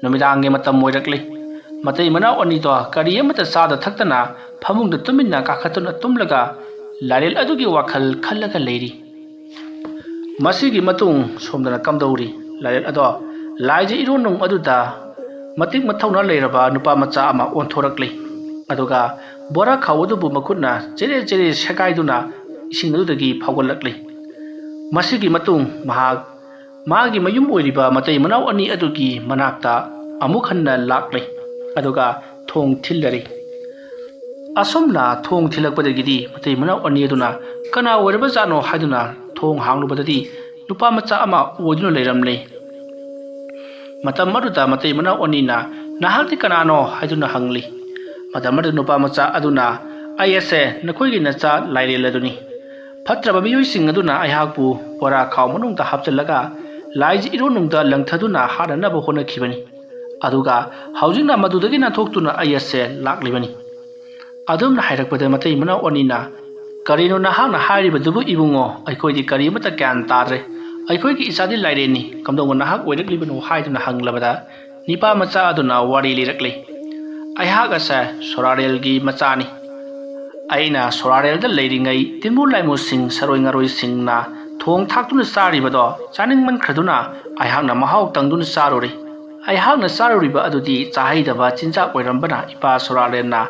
ꯅꯨꯃꯤꯗꯥꯡꯒꯤ ꯃꯇꯝ ꯑꯣꯏꯔꯛꯂꯤ꯫ ꯃꯇꯩ ꯃꯅꯥꯎ ꯑꯅꯤꯗꯣ ꯀꯔꯤ ꯑꯃꯠꯇ ꯆꯥꯗ ꯊꯛꯇꯅ ꯐꯃꯨꯡꯗ ꯇꯨꯃꯤꯟꯅ ꯀꯥꯈꯠꯇꯨꯅ ꯇꯨꯝꯂꯒ ꯂꯥꯏꯔꯦꯜ ꯑꯗꯨꯒꯤ ꯋꯥꯈꯜ ꯈꯜꯂꯒ ꯂꯩꯔꯤ꯫ ꯃꯁꯤꯒꯤ ꯃꯇꯨꯡ ꯁꯣꯝꯗꯅ ꯀꯝꯗꯧꯔꯤ? ꯂꯥꯏꯔꯦꯜ ꯑꯗꯣ ꯂꯥꯏꯖ ꯏꯔꯣꯟꯅꯨꯡ ꯑꯗꯨꯗ ꯃꯇꯤꯛ ꯃꯊꯧꯅꯥ ꯂꯩꯔꯕ ꯅꯨꯄꯥ ꯃꯆꯥ ꯑꯃ ꯑꯣꯟꯊꯣꯔꯛꯂꯤ꯫ ꯑꯗꯨꯒ ꯕꯣꯔꯥ ꯈꯥꯎ ꯑꯗꯨꯕꯨ ꯃꯈꯨꯠꯅ ꯆꯦꯔꯦ ꯆꯦꯔꯦ ꯁꯦꯒꯥꯏꯗꯨꯅ ꯏꯁꯤꯡ ꯑꯗꯨꯗꯒꯤ ꯐꯥꯎꯒꯠꯂꯛꯂꯤ꯫ ꯃꯁꯤꯒꯤ ꯃꯇꯨꯡ ꯃꯍꯥꯛ ꯃꯥꯒꯤ ꯃꯌꯨꯝ ꯑꯣꯏꯔꯤꯕ ꯃꯇꯩ ꯃꯅꯥꯎ ꯑꯅꯤ ꯑꯗꯨꯒꯤ ꯃꯅꯥꯛꯇ ꯑꯃꯨꯛ ꯍꯟꯅ ꯂꯥꯛꯂꯤ꯫ ꯑꯗꯨꯒ ꯊꯣꯡ ꯊꯤꯜꯂꯔꯤ꯫ ꯑꯁꯨꯝꯅ ꯊꯣꯡ ꯊꯤꯜꯂꯛꯄꯗꯒꯤꯗꯤ ꯃꯇꯩ ꯃꯅꯥꯎ ꯑꯅꯤ ꯑꯗꯨꯅ ꯀꯅꯥ ꯑꯣꯏꯔꯕꯖꯥꯠꯅꯣ ꯍꯥꯏꯗꯨꯅ ꯊꯣꯡ ꯍꯥꯡꯂꯨꯕꯗꯗꯤ ꯅꯨꯄꯥ ꯃꯆꯥ ꯑꯃ ꯑꯣꯏꯗꯨꯅ ꯂꯩꯔꯝꯂꯦ꯫ ꯃꯇꯝ ꯑꯗꯨꯗ ꯃꯇꯩ ꯃꯅꯥꯎ ꯑꯅꯤꯅ, "ꯅꯍꯥꯛꯇꯤ ꯀꯅꯥꯅꯣ?" ꯍꯥꯏꯗꯨꯅ ꯍꯪꯂꯤ꯫ ꯃꯇꯝ ꯑꯗꯨꯗ ꯅꯨꯄꯥ ꯃꯆꯥ ꯑꯗꯨꯅ, "ꯑꯩ ꯑꯁꯦ ꯅꯈꯣꯏꯒꯤ ꯅꯆꯥ ꯂꯥꯏꯔꯦꯜ ꯑꯗꯨꯅꯤ꯫ ꯐꯠꯇ꯭ꯔꯕ ꯃꯤꯑꯣꯏꯁꯤꯡ ꯑꯗꯨꯅ ꯑꯩꯍꯥꯛꯄꯨ ꯕꯣꯔꯥ ꯈꯥꯎ ꯃꯅꯨꯡꯗ ꯍꯥꯞꯆꯤꯜꯂꯒ ꯂꯥꯏꯖ ꯏꯔꯣꯟꯅꯨꯡꯗ ꯂꯪꯊꯗꯨꯅ ꯍꯥꯠꯅꯅꯕ ꯍꯣꯠꯅꯈꯤꯕꯅꯤ꯫ ꯑꯗꯨꯒ ꯍꯧꯖꯤꯛꯅ ꯃꯗꯨꯗꯒꯤ ꯅꯥꯟꯊꯣꯛꯇꯨꯅ ꯑꯩ ꯑꯁꯦ ꯂꯥꯛꯂꯤꯕꯅꯤ꯫" ꯑꯗꯨꯝꯅ ꯍꯥꯏꯔꯛꯄꯗ ꯃꯇꯩ ꯃꯅꯥꯎ ꯑꯅꯤꯅ, "ꯀꯔꯤꯅꯣ ꯅꯍꯥꯛꯅ ꯍꯥꯏꯔꯤꯕꯗꯨꯕꯨ ꯏꯕꯨꯡꯉꯣ? ꯑꯩꯈꯣꯏꯗꯤ ꯀꯔꯤ ꯑꯃꯠꯇ ꯒ꯭ꯌꯥꯟ ꯇꯥꯗ꯭ꯔꯦ꯫ ꯑꯩꯈꯣꯏꯒꯤ ꯏꯆꯥꯗꯤ ꯂꯥꯏꯔꯦꯟꯅꯤ, ꯀꯝꯗꯧꯕ ꯅꯍꯥꯛ ꯑꯣꯏꯔꯛꯂꯤꯕꯅꯣ?" ꯍꯥꯏꯗꯨꯅ ꯍꯪꯂꯕꯗ ꯅꯤꯄꯥ ꯃꯆꯥ ꯑꯗꯨꯅ ꯋꯥꯔꯤ ꯂꯤꯔꯛꯂꯤ꯫ "ꯑꯩꯍꯥꯛ ꯑꯁꯦ ꯁꯣꯔꯥꯔꯦꯜꯒꯤ ꯃꯆꯥꯅꯤ꯫ ꯑꯩꯅ ꯁꯣꯔꯥꯔꯦꯜꯗ ꯂꯩꯔꯤꯉꯩ ꯇꯤꯟꯃꯨ ꯂꯥꯏꯃꯨꯁꯤꯡ, ꯁꯔꯣꯏ ꯉꯥꯔꯣꯏꯁꯤꯡꯅ ꯊꯣꯡ ꯊꯥꯛꯇꯨꯅ ꯆꯥꯔꯤꯕꯗꯣ ꯆꯥꯅꯤꯡꯃꯟꯈ꯭ꯔꯗꯨꯅ ꯑꯩꯍꯥꯛꯅ ꯃꯍꯥꯎ ꯇꯪꯗꯨꯅ ꯆꯥꯔꯨꯔꯦ꯫ ꯑꯩꯍꯥꯛꯅ ꯆꯥꯔꯨꯔꯤꯕ ꯑꯗꯨꯗꯤ ꯆꯥꯍꯩꯗꯕ ꯆꯤꯟꯖꯥꯛ ꯑꯣꯏꯔꯝꯕꯅ ꯏꯄꯥ ꯁꯣꯔꯥꯔꯦꯜꯅ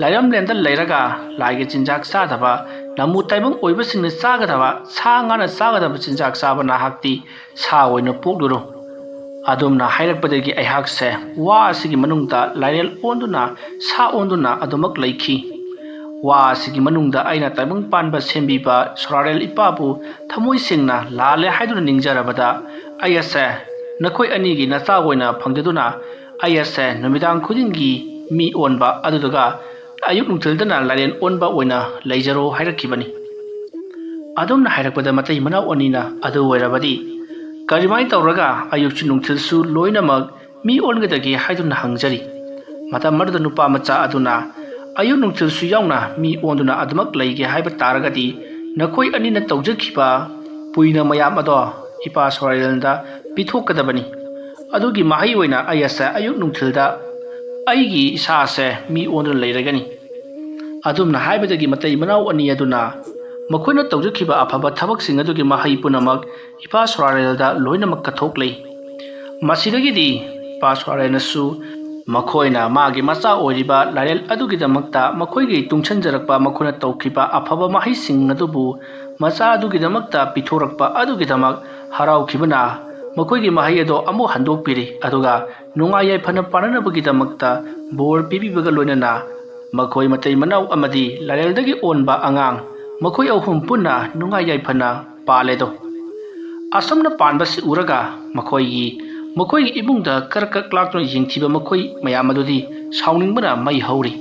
ꯂꯥꯏꯔꯝꯂꯦꯟꯗ ꯂꯩꯔꯒ ꯂꯥꯏꯒꯤ ꯆꯤꯟꯖꯥꯛ ꯆꯥꯗꯕ, ꯅꯃꯨ ꯇꯥꯏꯕꯪ ꯑꯣꯏꯕꯁꯤꯡꯅ ꯆꯥꯒꯗꯕ, ꯁꯥ ꯉꯥꯅ ꯆꯥꯒꯗꯕ ꯆꯤꯟꯖꯥꯛ ꯆꯥꯕ ꯅꯍꯥꯛꯇꯤ ꯁꯥ ꯑꯣꯏꯅ ꯄꯣꯛꯂꯨꯔꯣ꯫" ꯑꯗꯨꯝꯅ ꯍꯥꯏꯔꯛꯄꯗꯒꯤ ꯑꯩꯍꯥꯛꯁꯦ ꯋꯥ ꯑꯁꯤꯒꯤ ꯃꯅꯨꯡꯗ ꯂꯥꯏꯔꯦꯜ ꯑꯣꯟꯗꯨꯅ, ꯁꯥ ꯑꯣꯟꯗꯨꯅ ꯑꯗꯨꯃꯛ ꯂꯩꯈꯤ꯫ ꯋꯥ ꯑꯁꯤꯒꯤ ꯃꯅꯨꯡꯗ ꯑꯩꯅ ꯇꯥꯏꯕꯪ ꯄꯥꯟꯕ ꯁꯦꯝꯕꯤꯕ ꯁꯣꯔꯥꯔꯦꯜ ꯏꯄꯥꯕꯨ ꯊꯃꯣꯏ ꯁꯦꯡꯅ ꯂꯥꯜꯂꯦ ꯍꯥꯏꯗꯨꯅ ꯅꯤꯡꯖꯔꯕꯗ ꯑꯩ ꯑꯁꯦ ꯅꯈꯣꯏ ꯑꯅꯤꯒꯤ ꯅꯆꯥ ꯑꯣꯏꯅ ꯐꯪꯖꯗꯨꯅ ꯑꯩ ꯑꯁꯦ ꯅꯨꯃꯤꯗꯥꯡ ꯈꯨꯗꯤꯡꯒꯤ ꯃꯤ ꯑꯣꯟꯕ ꯑꯗꯨꯗꯨꯒ ꯑꯌꯨꯛ ꯅꯨꯡꯊꯤꯜꯗꯅ ꯂꯥꯏꯔꯦꯟ ꯑꯣꯟꯕ ꯑꯣꯏꯅ ꯂꯩꯖꯔꯣ ꯍꯥꯏꯔꯛꯈꯤꯕꯅꯤ꯫ ꯑꯗꯨꯝꯅ ꯍꯥꯏꯔꯛꯄꯗ ꯃꯇꯩ ꯃꯅꯥꯎ ꯑꯅꯤꯅ, "ꯑꯗꯨ ꯑꯣꯏꯔꯕꯗꯤ ꯀꯔꯤꯃꯥꯏꯅ ꯇꯧꯔꯒ ꯑꯌꯨꯛꯁꯨ ꯅꯨꯡꯊꯤꯜꯁꯨ ꯂꯣꯏꯅꯃꯛ ꯃꯤ ꯑꯣꯟꯒꯗꯒꯦ?" ꯍꯥꯏꯗꯨꯅ ꯍꯪꯖꯔꯤ꯫ ꯃꯇꯝ ꯑꯗꯨꯗ ꯅꯨꯄꯥ ꯃꯆꯥ ꯑꯗꯨꯅ, "ꯑꯌꯨꯛ ꯅꯨꯡꯊꯤꯜꯁꯨ ꯌꯥꯎꯅ ꯃꯤ ꯑꯣꯟꯗꯨꯅ ꯑꯗꯨꯃꯛ ꯂꯩꯒꯦ ꯍꯥꯏꯕ ꯇꯥꯔꯒꯗꯤ ꯅꯈꯣꯏ ꯑꯅꯤꯅ ꯇꯧꯖꯈꯤꯕ ꯄꯨꯏꯅ ꯃꯌꯥꯝ ꯑꯗꯣ ꯏꯄꯥ ꯁꯣꯔꯥꯔꯦꯜꯗ ꯄꯤꯊꯣꯛꯀꯗꯕꯅꯤ꯫ ꯑꯗꯨꯒꯤ ꯃꯍꯩ ꯑꯣꯏꯅ ꯑꯩ ꯑꯁꯦ ꯑꯌꯨꯛ ꯅꯨꯡꯊꯤꯜꯗ ꯑꯩꯒꯤ ꯏꯁꯥꯁꯦ ꯃꯤ ꯑꯣꯟꯗꯨꯅ ꯂꯩꯔꯒꯅꯤ꯫" ꯑꯗꯨꯝꯅ ꯍꯥꯏꯕꯗꯒꯤ ꯃꯇꯩ ꯃꯅꯥꯎ ꯑꯅꯤ ꯑꯗꯨꯅ ꯃꯈꯣꯏꯅ ꯇꯧꯖꯈꯤꯕ ꯑꯐꯕ ꯊꯕꯛꯁꯤꯡ ꯑꯗꯨꯒꯤ ꯃꯍꯩ ꯄꯨꯝꯅꯃꯛ ꯏꯄꯥ ꯁꯣꯔꯥꯔꯦꯜꯗ ꯂꯣꯏꯅꯃꯛ ꯀꯠꯊꯣꯛꯂꯦ꯫ ꯃꯁꯤꯗꯒꯤꯗꯤ ꯏꯄꯥ ꯁꯣꯔꯥꯔꯦꯜꯅꯁꯨ ꯃꯈꯣꯏꯅ ꯃꯥꯒꯤ ꯃꯆꯥ ꯑꯣꯏꯔꯤꯕ ꯂꯥꯏꯔꯦꯜ ꯑꯗꯨꯒꯤꯗꯃꯛꯇ ꯃꯈꯣꯏꯒꯤ ꯇꯨꯡꯁꯤꯟꯖꯔꯛꯄ, ꯃꯈꯣꯏꯅ ꯇꯧꯈꯤꯕ ꯑꯐꯕ ꯃꯍꯩꯁꯤꯡ ꯑꯗꯨꯕꯨ ꯃꯆꯥ ꯑꯗꯨꯒꯤꯗꯃꯛꯇ ꯄꯤꯊꯣꯔꯛꯄ ꯑꯗꯨꯒꯤꯗꯃꯛ ꯍꯔꯥꯎꯈꯤꯕꯅ ꯃꯈꯣꯏꯒꯤ ꯃꯍꯩ ꯑꯗꯣ ꯑꯃꯨꯛ ꯍꯟꯗꯣꯛꯄꯤꯔꯤ꯫ ꯑꯗꯨꯒ ꯅꯨꯡꯉꯥꯏ ꯌꯥꯏꯐꯅ ꯄꯥꯟꯅꯅꯕꯒꯤꯗꯃꯛꯇ ꯕꯣꯔ ꯄꯤꯕꯤꯕꯒ ꯂꯣꯏꯅꯅ ꯃꯈꯣꯏ ꯃꯇꯩ ꯃꯅꯥꯎ ꯑꯃꯗꯤ ꯂꯥꯏꯔꯦꯜꯗꯒꯤ ꯑꯣꯟꯕ ꯑꯉꯥꯡ, ꯃꯈꯣꯏ ꯑꯍꯨꯝ ꯄꯨꯟꯅ ꯅꯨꯡꯉꯥꯏ ꯌꯥꯏꯐꯅ ꯄꯥꯜꯂꯦꯗꯣ꯫ ꯑꯁꯨꯝꯅ ꯄꯥꯟꯕꯁꯤ ꯎꯔꯒ ꯃꯈꯣꯏꯒꯤ, ꯃꯈꯣꯏꯒꯤ ꯏꯃꯨꯡꯗ ꯀꯔꯛ ꯀꯔꯛ ꯂꯥꯛꯇꯨꯅ ꯌꯦꯡꯊꯤꯕ ꯃꯈꯣꯏ ꯃꯌꯥꯝ ꯑꯗꯨꯗꯤ ꯁꯥꯎꯅꯤꯡꯕꯅ ꯃꯩ ꯍꯧꯔꯤ꯫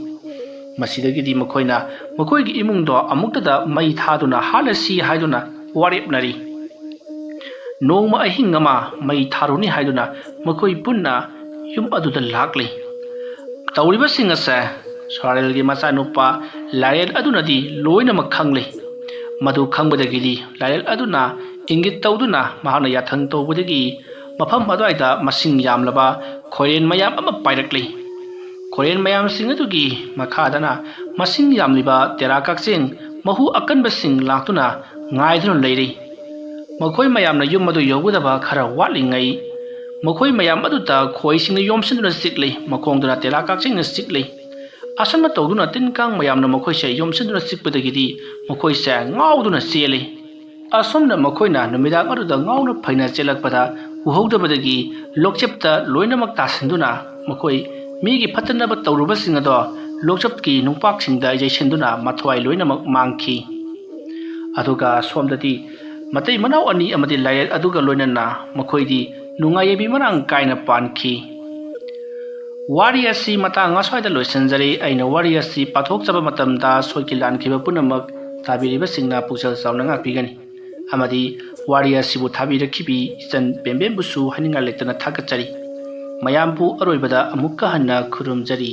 ꯃꯁꯤꯗꯒꯤꯗꯤ ꯃꯈꯣꯏꯅ ꯃꯈꯣꯏꯒꯤ ꯏꯃꯨꯡꯗꯣ ꯑꯃꯨꯛꯇꯗ ꯃꯩ ꯊꯥꯗꯨꯅ ꯍꯥꯠꯂꯁꯤ ꯍꯥꯏꯗꯨꯅ ꯋꯥꯔꯦꯞꯅꯔꯤ꯫ ꯅꯣꯡꯃ ꯑꯍꯤꯡ ꯑꯃ ꯃꯩ ꯊꯥꯔꯨꯅꯤ ꯍꯥꯏꯗꯨꯅ ꯃꯈꯣꯏ ꯄꯨꯟꯅ ꯌꯨꯝ ꯑꯗꯨꯗ ꯂꯥꯛꯂꯤ꯫ ꯇꯧꯔꯤꯕꯁꯤꯡ ꯑꯁꯦ ꯁꯣꯔꯥꯔꯦꯜꯒꯤ ꯃꯆꯥꯅꯨꯄꯥ ꯂꯥꯏꯔꯦꯜ ꯑꯗꯨꯅꯗꯤ ꯂꯣꯏꯅꯃꯛ ꯈꯪꯂꯤ꯫ ꯃꯗꯨ ꯈꯪꯕꯗꯒꯤꯗꯤ ꯂꯥꯏꯔꯦꯜ ꯑꯗꯨꯅ ꯏꯪꯒꯤꯠ ꯇꯧꯗꯨꯅ ꯃꯍꯥꯛꯅ ꯌꯥꯊꯪ ꯇꯧꯕꯗꯒꯤ ꯃꯐꯝ ꯑꯗꯨꯋꯥꯏꯗ ꯃꯁꯤꯡ ꯌꯥꯝꯂꯕ ꯈꯣꯏꯔꯦꯟ ꯃꯌꯥꯝ ꯑꯃ ꯄꯥꯏꯔꯛꯂꯤ꯫ ꯈꯣꯏꯔꯦꯟ ꯃꯌꯥꯝꯁꯤꯡ ꯑꯗꯨꯒꯤ ꯃꯈꯥꯗꯅ ꯃꯁꯤꯡ ꯌꯥꯝꯂꯤꯕ ꯇꯦꯔꯥ ꯀꯛꯆꯦꯡ ꯃꯍꯨ ꯑꯀꯟꯕꯁꯤꯡ ꯂꯥꯛꯇꯨꯅ ꯉꯥꯏꯗꯨꯅ ꯂꯩꯔꯤ꯫ ꯃꯈꯣꯏ ꯃꯌꯥꯝꯅ ꯌꯨꯝ ꯑꯗꯨ ꯌꯧꯒꯗꯕ ꯈꯔ ꯋꯥꯠꯂꯤꯉꯩ ꯃꯈꯣꯏ ꯃꯌꯥꯝ ꯑꯗꯨꯗ ꯈꯣꯏꯁꯤꯡꯅ ꯌꯣꯝꯁꯤꯟꯗꯨꯅ ꯆꯤꯛꯂꯤ, ꯃꯈꯣꯡꯗꯨꯅ ꯇꯦꯔꯥ ꯀꯛꯆꯦꯡꯅ ꯆꯤꯛꯂꯤ꯫ ꯑꯁꯨꯝꯅ ꯇꯧꯗꯨꯅ ꯇꯤꯟ ꯀꯥꯡ ꯃꯌꯥꯝꯅ ꯃꯈꯣꯏꯁꯦ ꯌꯣꯝꯁꯤꯟꯗꯨꯅ ꯆꯤꯛꯄꯗꯒꯤꯗꯤ ꯃꯈꯣꯏꯁꯦ ꯉꯥꯎꯗꯨꯅ ꯆꯦꯜꯂꯤ꯫ ꯑꯁꯨꯝꯅ ꯃꯈꯣꯏꯅ ꯅꯨꯃꯤꯗꯥꯡ ꯑꯗꯨꯗ ꯉꯥꯎꯅ ꯐꯩꯅ ꯆꯦꯜꯂꯛꯄꯗ ꯎꯍꯧꯗꯕꯗꯒꯤ ꯂꯣꯛꯆꯦꯞꯇ ꯂꯣꯏꯅꯃꯛ ꯇꯥꯁꯤꯟꯗꯨꯅ ꯃꯈꯣꯏ ꯃꯤꯒꯤ ꯐꯠꯇꯅꯕ ꯇꯧꯔꯨꯕꯁꯤꯡ ꯑꯗꯣ ꯂꯣꯛꯆꯦꯞꯀꯤ ꯅꯨꯡꯄꯥꯛꯁꯤꯡꯗ ꯌꯩꯁꯤꯟꯗꯨꯅ ꯃꯊ꯭ꯋꯥꯏ ꯂꯣꯏꯅꯃꯛ ꯃꯥꯡꯈꯤ꯫ ꯑꯗꯨꯒ ꯁꯣꯝꯗꯗꯤ ꯃꯇꯩ ꯃꯅꯥꯎ ꯑꯅꯤ ꯑꯃꯗꯤ ꯂꯥꯏꯔꯦꯜ ꯑꯗꯨꯒ ꯂꯣꯏꯅꯅ ꯃꯈꯣꯏꯗꯤ ꯅꯨꯡꯉꯥꯏ ꯌꯥꯏꯕꯤ ꯃꯔꯥꯡ ꯀꯥꯏꯅ ꯄꯥꯟꯈꯤ꯫ ꯋꯥꯔꯤ ꯑꯁꯤ ꯃꯇꯥꯡ ꯑꯁ꯭ꯋꯥꯏꯗ ꯂꯣꯏꯁꯤꯟꯖꯔꯦ꯫ ꯑꯩꯅ ꯋꯥꯔꯤ ꯑꯁꯤ ꯄꯥꯊꯣꯛꯆꯕ ꯃꯇꯝꯗ ꯁꯣꯏꯈꯤ ꯂꯥꯟꯈꯤꯕ ꯄꯨꯝꯅꯃꯛ ꯇꯥꯕꯤꯔꯤꯕꯁꯤꯡꯅ ꯄꯨꯛꯆꯦꯜ ꯆꯥꯎꯅ ꯉꯥꯛꯄꯤꯒꯅꯤ꯫ ꯑꯃꯗꯤ ꯋꯥꯔꯤ ꯑꯁꯤꯕꯨ ꯊꯥꯕꯤꯔꯛꯈꯤꯕꯤ ꯏꯆꯟ ꯄꯦꯝꯕꯦꯝꯕꯨꯁꯨ ꯍꯥꯏꯅꯤꯡꯉꯥꯏ ꯂꯩꯇꯅ ꯊꯥꯒꯠꯆꯔꯤ꯫ ꯃꯌꯥꯝꯕꯨ ꯑꯔꯣꯏꯕꯗ ꯑꯃꯨꯛꯀ ꯍꯟꯅ ꯈꯨꯔꯨꯝꯖꯔꯤ꯫